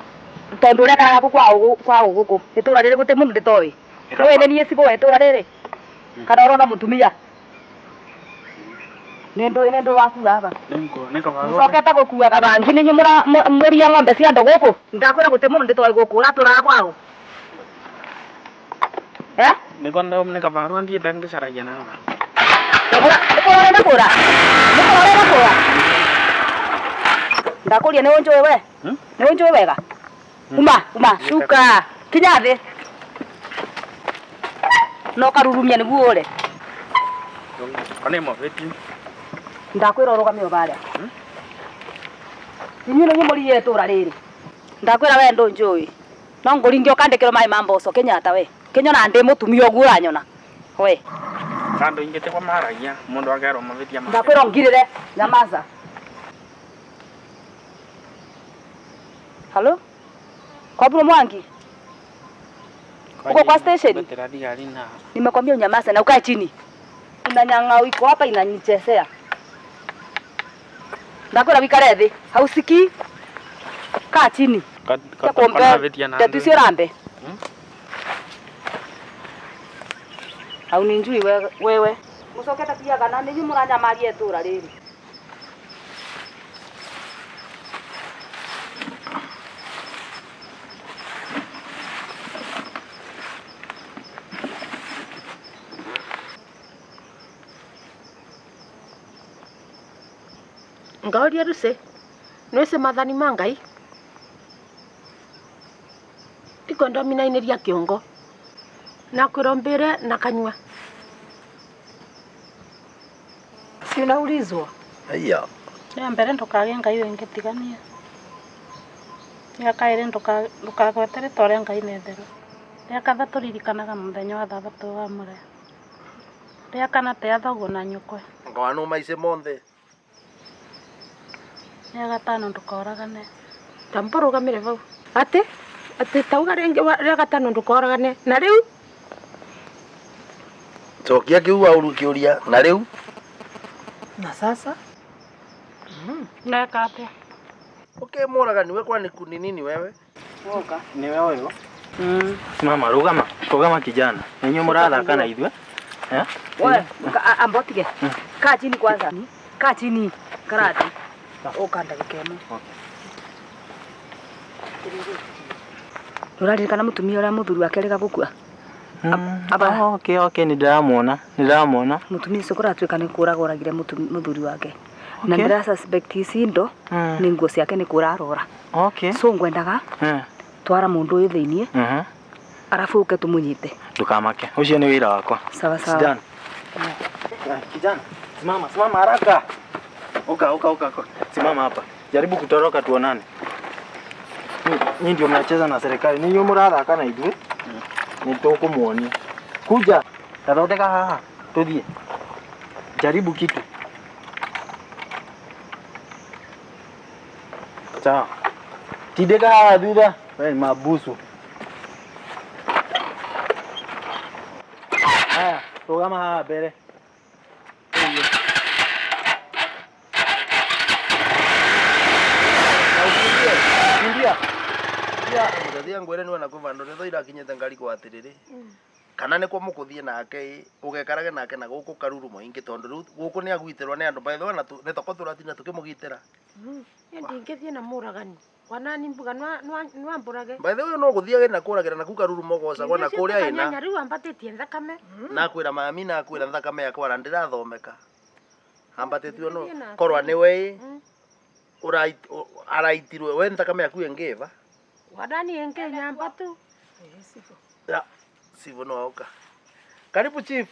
Tondu urekaga ku kwa guku itura riri guti mundu nditoi. We ni nie cigo itura riri. Kana urona mutumia. Nendo wakua aba. Ne kawarwa. Mucokete gukuaga bangi ni nyumura muria ng'ombe cia andu guku. Ndakwira guti mundu nditoi guku uraturaga kwao. Eh? Niko ne kawarwa ndiete ngicaragia na aba. Nĩkũrorera kũra. Nĩkũrorera kũra. Ndakũria nĩ ũnjũĩ we? Nĩ ũnjũĩ wega? Uma, uma, cuka. Kinya thĩ. No karurumia nĩguo ũre. Kone mabeti. Ndakwĩra ũrũgame o barĩa. Inyuĩ nĩ mũriĩ itũra rĩrĩ. Ndakwĩra we ndũnjũĩ. No ngũringe ũkandĩkĩrwo maĩ ma mboco Kenyatta we. Kĩnyona ndĩ mũtumia ũguo ũranyona. We. Kando ingĩ kwa maragia mundu akerwo mabitia make. Ndakwĩra ũngirĩre nyamaza. Halo? Kwa Bro Mwangi? Uko kwa station? Nimekwambia unyamaze na ukae chini. Kuna nyang'au iko hapa inanichezea. Ndakwĩra wikare thĩ. Hausikii? Kaa chini. Ndeto icio rambe. Hauninjui wewe. Mucokete kuiagana nĩ inyuĩ mũranyamaria itũra rĩrĩ. Ngaũria rũce nĩwĩci mathani ma Ngai ndikwenda minainĩria kĩongo na kwĩrwo mbĩre na kanyua. Si unaulizwa? Haya. Ya mbere ndukage Ngai wingi tigania. Ya kairi ndukagwete ritwa ria Ngai nĩ itheru. Ria kathatũ ririkanaga mũthenya wa thabatũ wamũre. Ria kana tĩa thoguo na nyũkwe. Ngawanu maice monthe. Ria gatano ndukoragane. Tamborugamire vau. Ati ati tauga ringi ria gatano ndukoragane na riu cokia kiu wauru kiuria na riu na sasa neka atia? Okay, muraga niwe kwa ni nini wewe? Woka. Ni wewe uyu? Mama rugama, rugama kijana. Ninyi murathaka na ithue? Eh? Wewe ambotige. Kaa chini kwanza. Kaa chini. Karati. Uka ndagika ĩmwe. Nũraririkana mũtumia ũrĩa mũthuri wake arĩga gũkua? Aba okay okay nĩ ndĩramuona. Mũtumia ũcio kũratuĩka nĩ kũraga oragire mũthuri wake. Na ndĩra suspect ici indo nĩ nguo ciake nĩ kũra arora. Okay. So ngwendaga twara mũndũ ũyũ thĩiniĩ arabu ũke tũmũnyite. Ndũkamake. Ũcio nĩ wĩra wakwa. Sawa sawa. Kijana. Kijana, simama simama haraka. Oka oka oka. Simama hapa. Jaribu kutoroka tuonane. Nyinyi ndio mnacheza na serikali. Ninyi mũrathaka na ithuĩ. Nĩ tũkũmuonia. Kuja. Tathondeka haha. Tuthie. Jaribu kitu. Sawa. Tindĩka haha thutha. Wewe ni mabusu. Haya, rũgama haha mbere. Kimbia. Kimbia. Mũthia ngwĩre nĩ wena kwĩ vandũ nĩ tho irakinyĩte ngarikwo atĩrĩrĩ. Kana nĩ kwa mũkũthiĩ nake ũgekarage nake na gũkũ karuru mũingĩ tondũ rĩu gũkũ nĩ agwitĩrwo nĩ andũ by the way na nĩ toko tũratinda tũkĩmũgitĩra. Niĩ ndingĩthiĩ na mũragani wanani mbuga nwambũrage. By the way no gũthiage na kũragĩra na kuu karuru mũgocagwo na kũrĩa ĩna. Rĩu ambatĩtie thakame. Na kwĩra mami na kwĩra thakame yakwa ndĩrathomeka. Ambatĩtio no korwa nĩ we araitirwe we thakame yaku ĩngĩva. Wanani ĩngĩ nyamba tu. Ya. Chief no oka. Karibu chief.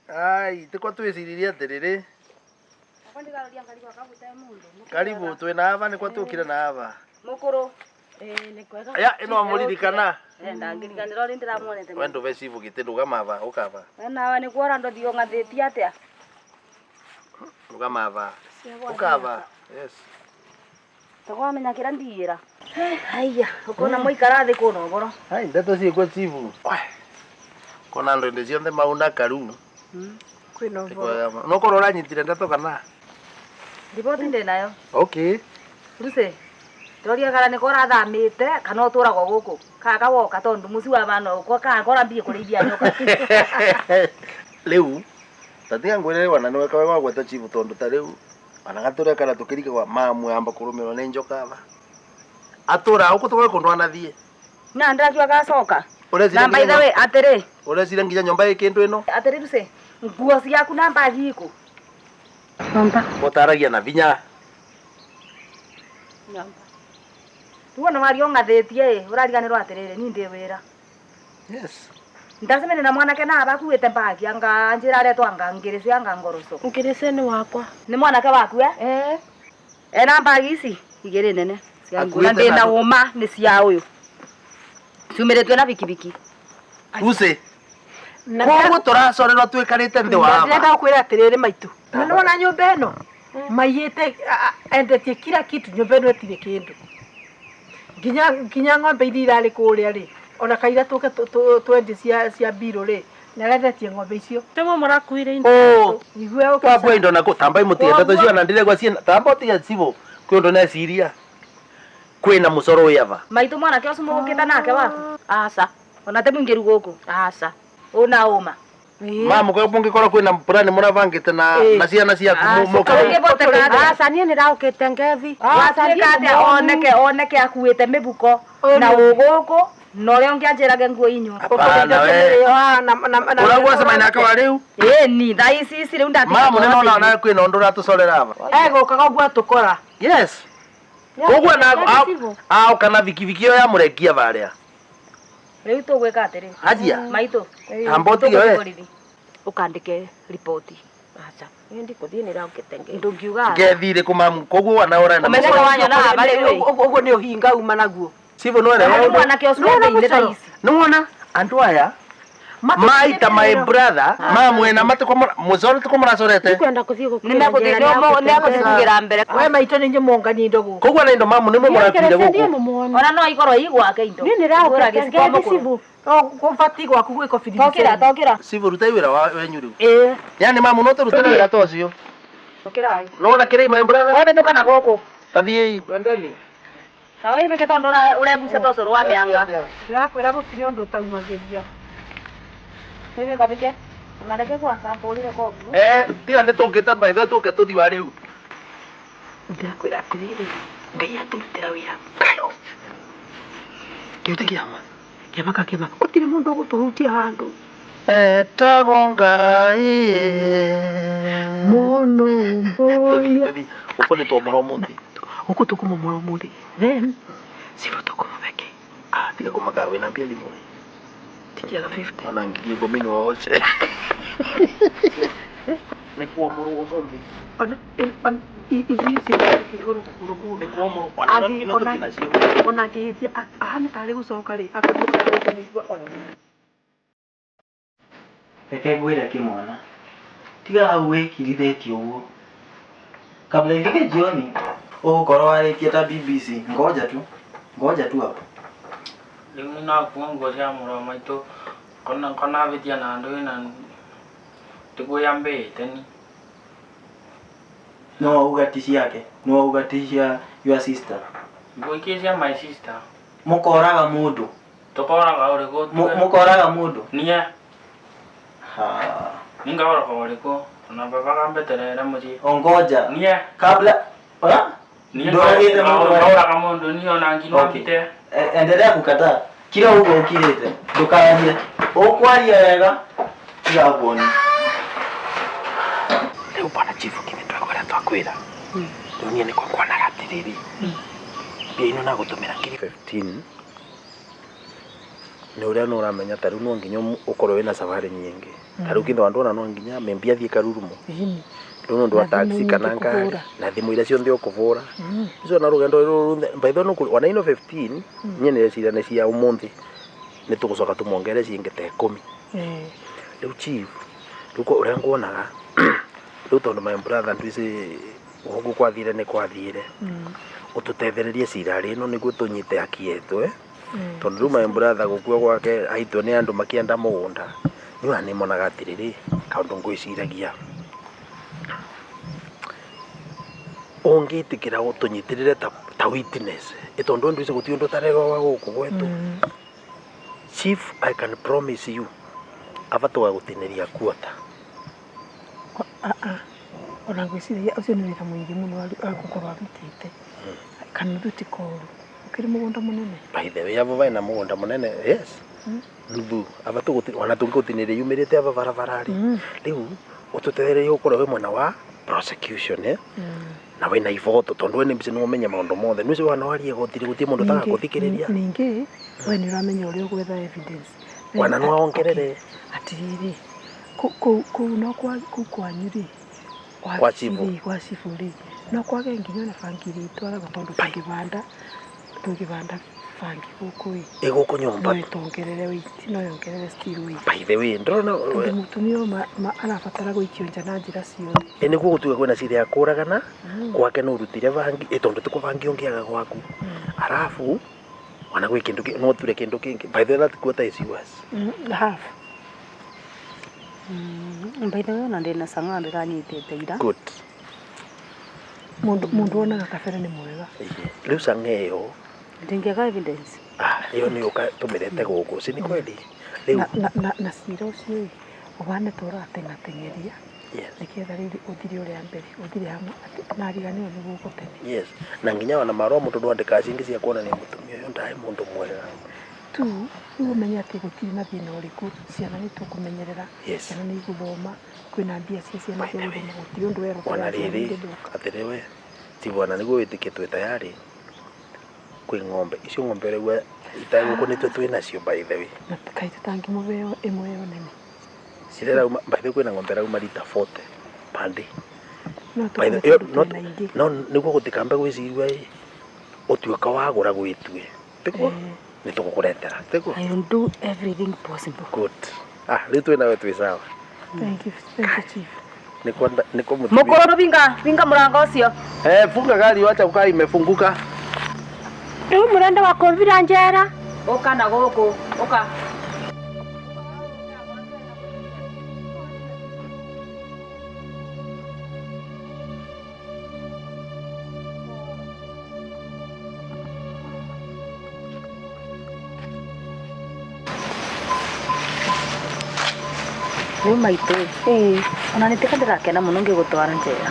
Ai, tikwa twiciririe atiriri. Karibu twina ava nikwa tukire na ava. Mukuru. Ni kwega. Ya ino amuririkana. Ndangirikanira uri ndiramuonete. We nduve chief giti ndugama ava ukava. Nawe ni kuora ndothio ng'athitie atia? Ndugama ava. Ukava. Yes. Takwamenya kira ndiira. Haiya, ukona muikara thi kuno ugoro. Hai, ndeto ciikwo chief. Kona andu indi ciothe mauna karu. Kwina uvoro. No korwo uranyitire ndeto kana? Riboti ndi nayo. Okay. Lucy, ndoria kana nĩ korathamĩte kana ũtũragwo gũkũ kana kawoka tondu mũciĩ wa bana ũkwa kana korambie kũrĩithia nyoka. Rĩu tatiga ngwĩre wana nĩwe kawe wagweta chief tondu ta rĩu ona gatũre kana tũkĩrika kwa mamu amba kũrũmĩrwo nĩ njoka aba atũra gũkũ tũkoe kũndũ anathiĩ na ndĩrakiuga gacoka Ũreciria na by the way atĩrĩ ũreciria nginya nyũmba ĩ kĩndũ ĩno atĩrĩ Lucy, nguo ciaku na mbagi ikũ Nyomba. ũtaragia na vinya Nyomba. Rĩu ona waria ũng'athĩtie ĩ ũrariganĩrwo atĩrĩrĩ ni ndĩ wĩra. Yes. Ndacemania na mwanake na abakuĩte mbagi anga njĩra aretwo anga ngĩrĩcĩ anga ngoroco. Ngĩrĩcĩ nĩ wakwa. Nĩ mwanake waku eh? Eh. Ena mbagi ici igĩrĩ nene cia nguo na Akuĩte ndĩna na- ũma nĩ cia ũyũ. Ciumĩrĩtio na bikibiki. Lucy, Na koguo tũracorerwo twĩkarĩte nthĩ wa aba ndĩrenda gũkwĩra atĩrĩrĩ maitũ. Na nĩwona nyũmba ĩno maiyĩte endetie kila kitu nyũmba ĩno ĩtirĩ kĩndũ. Nginya nginya ng'ombe iria irarĩ kũrĩa rĩ ona kaira tũke twendie cia cia mbirũ rĩ nĩarendetie ng'ombe icio. Timo mũrakuire indo. Oh, Igue ũkĩca- twakua indo nako tambai mũtige ndeto cio na ndiregwa ciĩna tamba ũtige cibũ kwĩ ũndũ neciria kwĩna mũcoro wĩ aba Maitũ mwanake ũcio mũgũkĩte nake waku. Aca. Ona te mũingĩru gũkũ. Aca. Ũna ũma. mamu kwa mũngĩkorwo kwĩna plani mũrabangĩte na na ciana ciaku mũke Ũngĩboteka atĩa? Aca niĩ nĩraũkĩte ngethi. Watuĩka atĩa oneke oneke akuĩte mĩbuko na ũgũkũ na ũrĩa ũngĩ anjĩrage nguo inyua. Hapana we ũragua cemania nake wa rĩu Ĩni thaa ici ici rĩu ndatiga mamu kũrora nĩnona TV. onawe kwĩna ũndũ ũratũcorera aba Egũkaga ũguo atũkora. yes koguo na aũka na bikibiki ĩyo ya mũrengia barĩa Rĩu tũgwĩka atĩrĩ. Hajia Maitũ. tamba ũtige we Tũgũthiĩ borithi. Ũkandĩke riboti. Aca. Niĩ ndikũthiĩ nĩraũkĩte ngethi. Ndũngiuga. ngethi ĩrĩkũ mamu koguo wana ũrenda Ũmenye mũcoro. wanyona aba rĩu ĩ. Ũguo nĩ ũhinga uma naguo. Cibũ nĩwona Rĩu mwanake ũcio thĩinĩ thaa ici. nĩwona andũ aya maita my brother mamwena matiko mũcoro tiko mũracorete Ndikwenda kũthiĩ gũkuĩra Nĩmekũthiĩ njĩra nĩekũthiĩ kugĩra mbere. We maitũ nĩ nyũmũngani indo gũkũ. koguo na indo mamu nĩmwe mũrakuire Ndiĩ gũkũ mũmuoni. Ona no ikorwo ii gwake indo. Niĩ nĩraũkĩte ngethi cibũ. Gũbatiĩ gwaku gwĩkwo Tokĩra tokĩra. Cibũ rutai wĩra wenyu rĩu Ĩĩ. yani mamu no tũrute wĩra ta ũcio Tokĩra. nona kĩrĩ my brother Wewe ndũka na gũkũ. tathiĩi twendeni Tawa ĩbĩke tondũ ũrebucia ta ũcũrũ wa mĩanga. Ndĩrakwĩra gũtirĩ ũndũ ũtaumagĩria. Nĩwe kabike. Unareke kwanza mbũrire koguo. eh tiga nĩ tũngĩta maitho tũke tũthi wa rĩu Ndĩrakwĩra atĩrĩrĩ Ngai atũrutĩra wĩra. kĩu ti kĩama Kĩama ka kĩama. Gũtirĩ mũndũ ũgũtũhutia handũ. etagwo Ngai Mũno mbũya. ũkũ nĩ twomora ũmũthĩ Gũkũ tũkũmomora ũmũthĩ. Then cibũ tũkũmũbeke. tiga kũmaka wĩna mbia thimũ Tikiaga 50. ona ngiri ikũmi nĩ woce nĩ kuomorwo ũmũthĩ Ona ithuĩ igũrũ kũgũrũ nĩ kuomorwo Athiĩ ona ona nacio ona angĩhĩtia ahane tarĩ gũcoka rĩ akatũka ona Reke ngwĩre kĩmwana, tiga hau wĩkirithĩtie ũguo. Kabla ifike jioni ũgũkorwo warĩtie ta BBC. Ngoja tu, ngoja tu hapo. Rĩu nakua nguo cia mũrũ wa maitũ kona kona avĩtia na andũ ĩna tikuĩambĩte ni No wauga ti ciake, no wauga ti cia your sister. nguo ingĩ cia my sister Mũkoraga mũndũ, tũkoraga ũrĩkũ mũkoraga mũndũ. niĩ Ha. ningaoraga ũrĩkũ ona baba kambeterere mũciĩ Ongoja. niĩ Kabla Ora? niĩ Ndũragĩte mũndũ we. ngaũraga mũndũ niĩ ona nginwa Okay. mbite Endelea kukataa. Kila ugo ukirite. Ndũkarie. Ũkwaria wega. Tiga kuoni. rĩu bwana chifu kĩmĩtweka ũrĩa twakwĩra rĩu niĩ nĩkwo kuonaga atĩrĩrĩ mbia ino nagũtũmĩra ngiri 15 Nĩ ũrĩa nĩ ũramenya ta rĩu no nginya ũkorwo wĩna safari nyingĩ. Ta rĩu kĩndũ andũ ona no nginya maybe athiĩ Karurumo. Ĩni. Rĩu nĩ ũndũ wa Na thimũ taxi kana nyingĩ ngari kũhũra. na thimũ iria ciothe ũkũbũra. Icio na rũgendo rũrũ ruthe by the way no ona ino 15 niĩ nĩreciria nĩ cia ũmũthĩ nĩ tũgũcoka tũmongere cingĩ ta 10. Eh. Rĩu chief rĩu ũrĩa nguonaga rĩu tondũ my brother ndwĩci ũguo kwathire nĩ kwathire ũtũtethererie cira rĩno nĩguo tũnyite haki yetu eh? Tondũ rĩu my brother gũkua gwake aitwo nĩ andũ makĩenda mũgũnda niĩ ona nĩmonaga atĩrĩrĩ kaũndũ ngwĩciragia ũngĩtĩkĩra tũnyitĩrĩre ta witness ĩ tondũ ndwĩci gũtirĩ ũndũ ũtarerwo wa gũkũ gwetũ. Chief, I can promise you aba tũgagũtinĩria kuota. Ah ah. Ona ngwĩciria ũcio nĩ wĩra mũingĩ mũno agũkorwo arutĩte. Kanuthu ti koru. Ũkĩrĩ mũgũnda mũnene. By the way aba bena mũgũnda mũnene, yes, nuthu aba tũgũti ona tũngĩgũtinĩria yumĩrĩte aba barabara rĩ. Rĩu ũtũtethererie ũkorwo wĩ mwena wa prosecution, eh? Na wĩna iboto tondũ we nĩ mbici nĩ ũmenye maũndũ mothe nĩ ũcio wana warie gotire gũtirĩ mũndũ ũtagagũthikĩrĩria. Ningĩ we nĩ ũramenya ũrĩa ũgwetha evidence. Wana no wongerere. Atĩrĩrĩ, kũu no kwa kũu kwanyu rĩ, Kwa chifu. rĩ, kwa chifu rĩ, no kwage nginya ona bangi iria itwaragwo tondũ tũngĩbanda bangi gũkũ ĩ, Ĩ gũkũ nyũmba. No ĩtongerere weight, no yongerere still weight. By the way ndĩrona Tondũ mũtumia ũyũ arabatara gũikio nja na njĩra ciothe. Ĩ nĩguo gũtuĩka kwĩna cira ya kũragana gwake no ũrutire bangi ĩ tondũ ti bangi ũngĩaga gwaku arabu ona gwĩ kĩndũ no ũture kĩndũ kĩngĩ. By the way, that quarter is yours. Half. By the way ona ndĩna cang'aa ndĩranyitĩte ira. Good. Mũndũ wonaga kabere nĩ mwega. Rĩu cang'aa ĩyo Ndingĩaga evidence. Ah, ĩyo nĩ ũka tũmĩrete gũkũ si nĩ kweli rĩu. Na cira ũcio ĩ ũhane ta ũrateng'ateng'eria nĩgetha rĩrĩ ũthire ũrĩa mbere ũthire hamwe na ariganĩrwo nĩ gũkũ tene. Yes, na nginya ona marũa mũndũ ndwandĩkaga cingĩ cia kuonania mũtumia ũyũ ndarĩ mũndũ mwega. Tu rĩu ũmenye atĩ gũtirĩ na thĩna ũrĩkũ, ciana nĩ tũkũmenyerera. Ciana nĩ igũthoma, kwĩna mbia cia ciana cia gũthoma, gũtirĩ ũndũ werwo Ona ciana rĩrĩ ingĩthũka. Atĩrĩ we ti bwana nĩguo wĩtĩkie twĩ tayari kwĩ ng'ombe icio ng'ombe ũraigua itagũkũ nĩtwe twĩ nacio by the way. Na kaĩ tũtangĩmũhe ĩmwe ĩyo nene? Ĩrĩa ĩrauma by the way kwĩna ng'ombe ĩrauma rita 40 per day. No By the tũgũre way, tondũ no twĩna ingĩ. No nĩguo gũtikambe gwĩcirua ĩ ũtuĩka wagũra gwĩtue tiguo nĩ tũgũkũretera tiguo. I will do everything possible. Good. Ah, rĩu twĩ nawe twĩ sawa. Thank you, thank you, chief. Nĩko nĩko mũtumia. Mũkũrũ binga binga mũrango ũcio. Eh, funga gari, wacha kukaa imefunguka. Rĩu mũrenda wa kũmbira njera. Ũka na gũkũ ũka. Rĩu maitũ ona nĩ tika ndĩrakena mũno ngĩgũtwara njera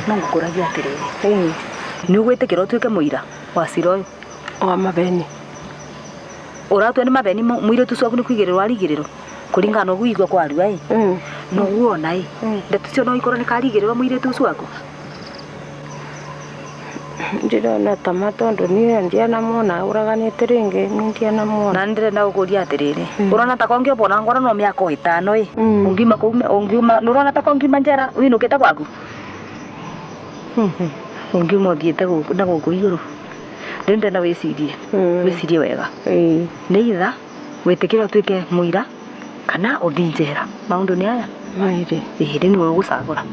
no ngũkũragia atĩrĩrĩ, nĩ ũgwĩtĩkĩra ũtuĩke mũira wa cira ũyũ? Wa mabeni. Ũratua nĩ mabeni mũirĩtu ũcio waku nĩ kũigĩrĩrwo arigĩrĩrwo kũringana na ũguo igua kwarua ĩ noguo ona ĩ ndeto icio no ikorwo nĩ karigĩrĩrwo mũirĩtu ũcio waku. Ndĩrona tama tondũ niĩ ndianamuona ũraganĩte rĩngĩ niĩ ndianamuona. Na nĩ ndĩrenda gũkũria atĩrĩrĩ, ũrona ta kongĩ obona ngoro no mĩaka o ĩtano ĩ ũngiuma kũu ũngiuma nĩũrona ta kongiuma njera wĩinũkĩte gwaku ũngiuma ũthiĩte na gũkũ igũrũ. Rĩu ndĩrenda wĩcirie wĩcirie wega nĩ itha wĩtĩkĩre ũtuĩke mũira kana ũthiĩ njera. Maũndũ nĩ aya. Maire. Ĩĩ rĩu nĩwe ũgũcagũra.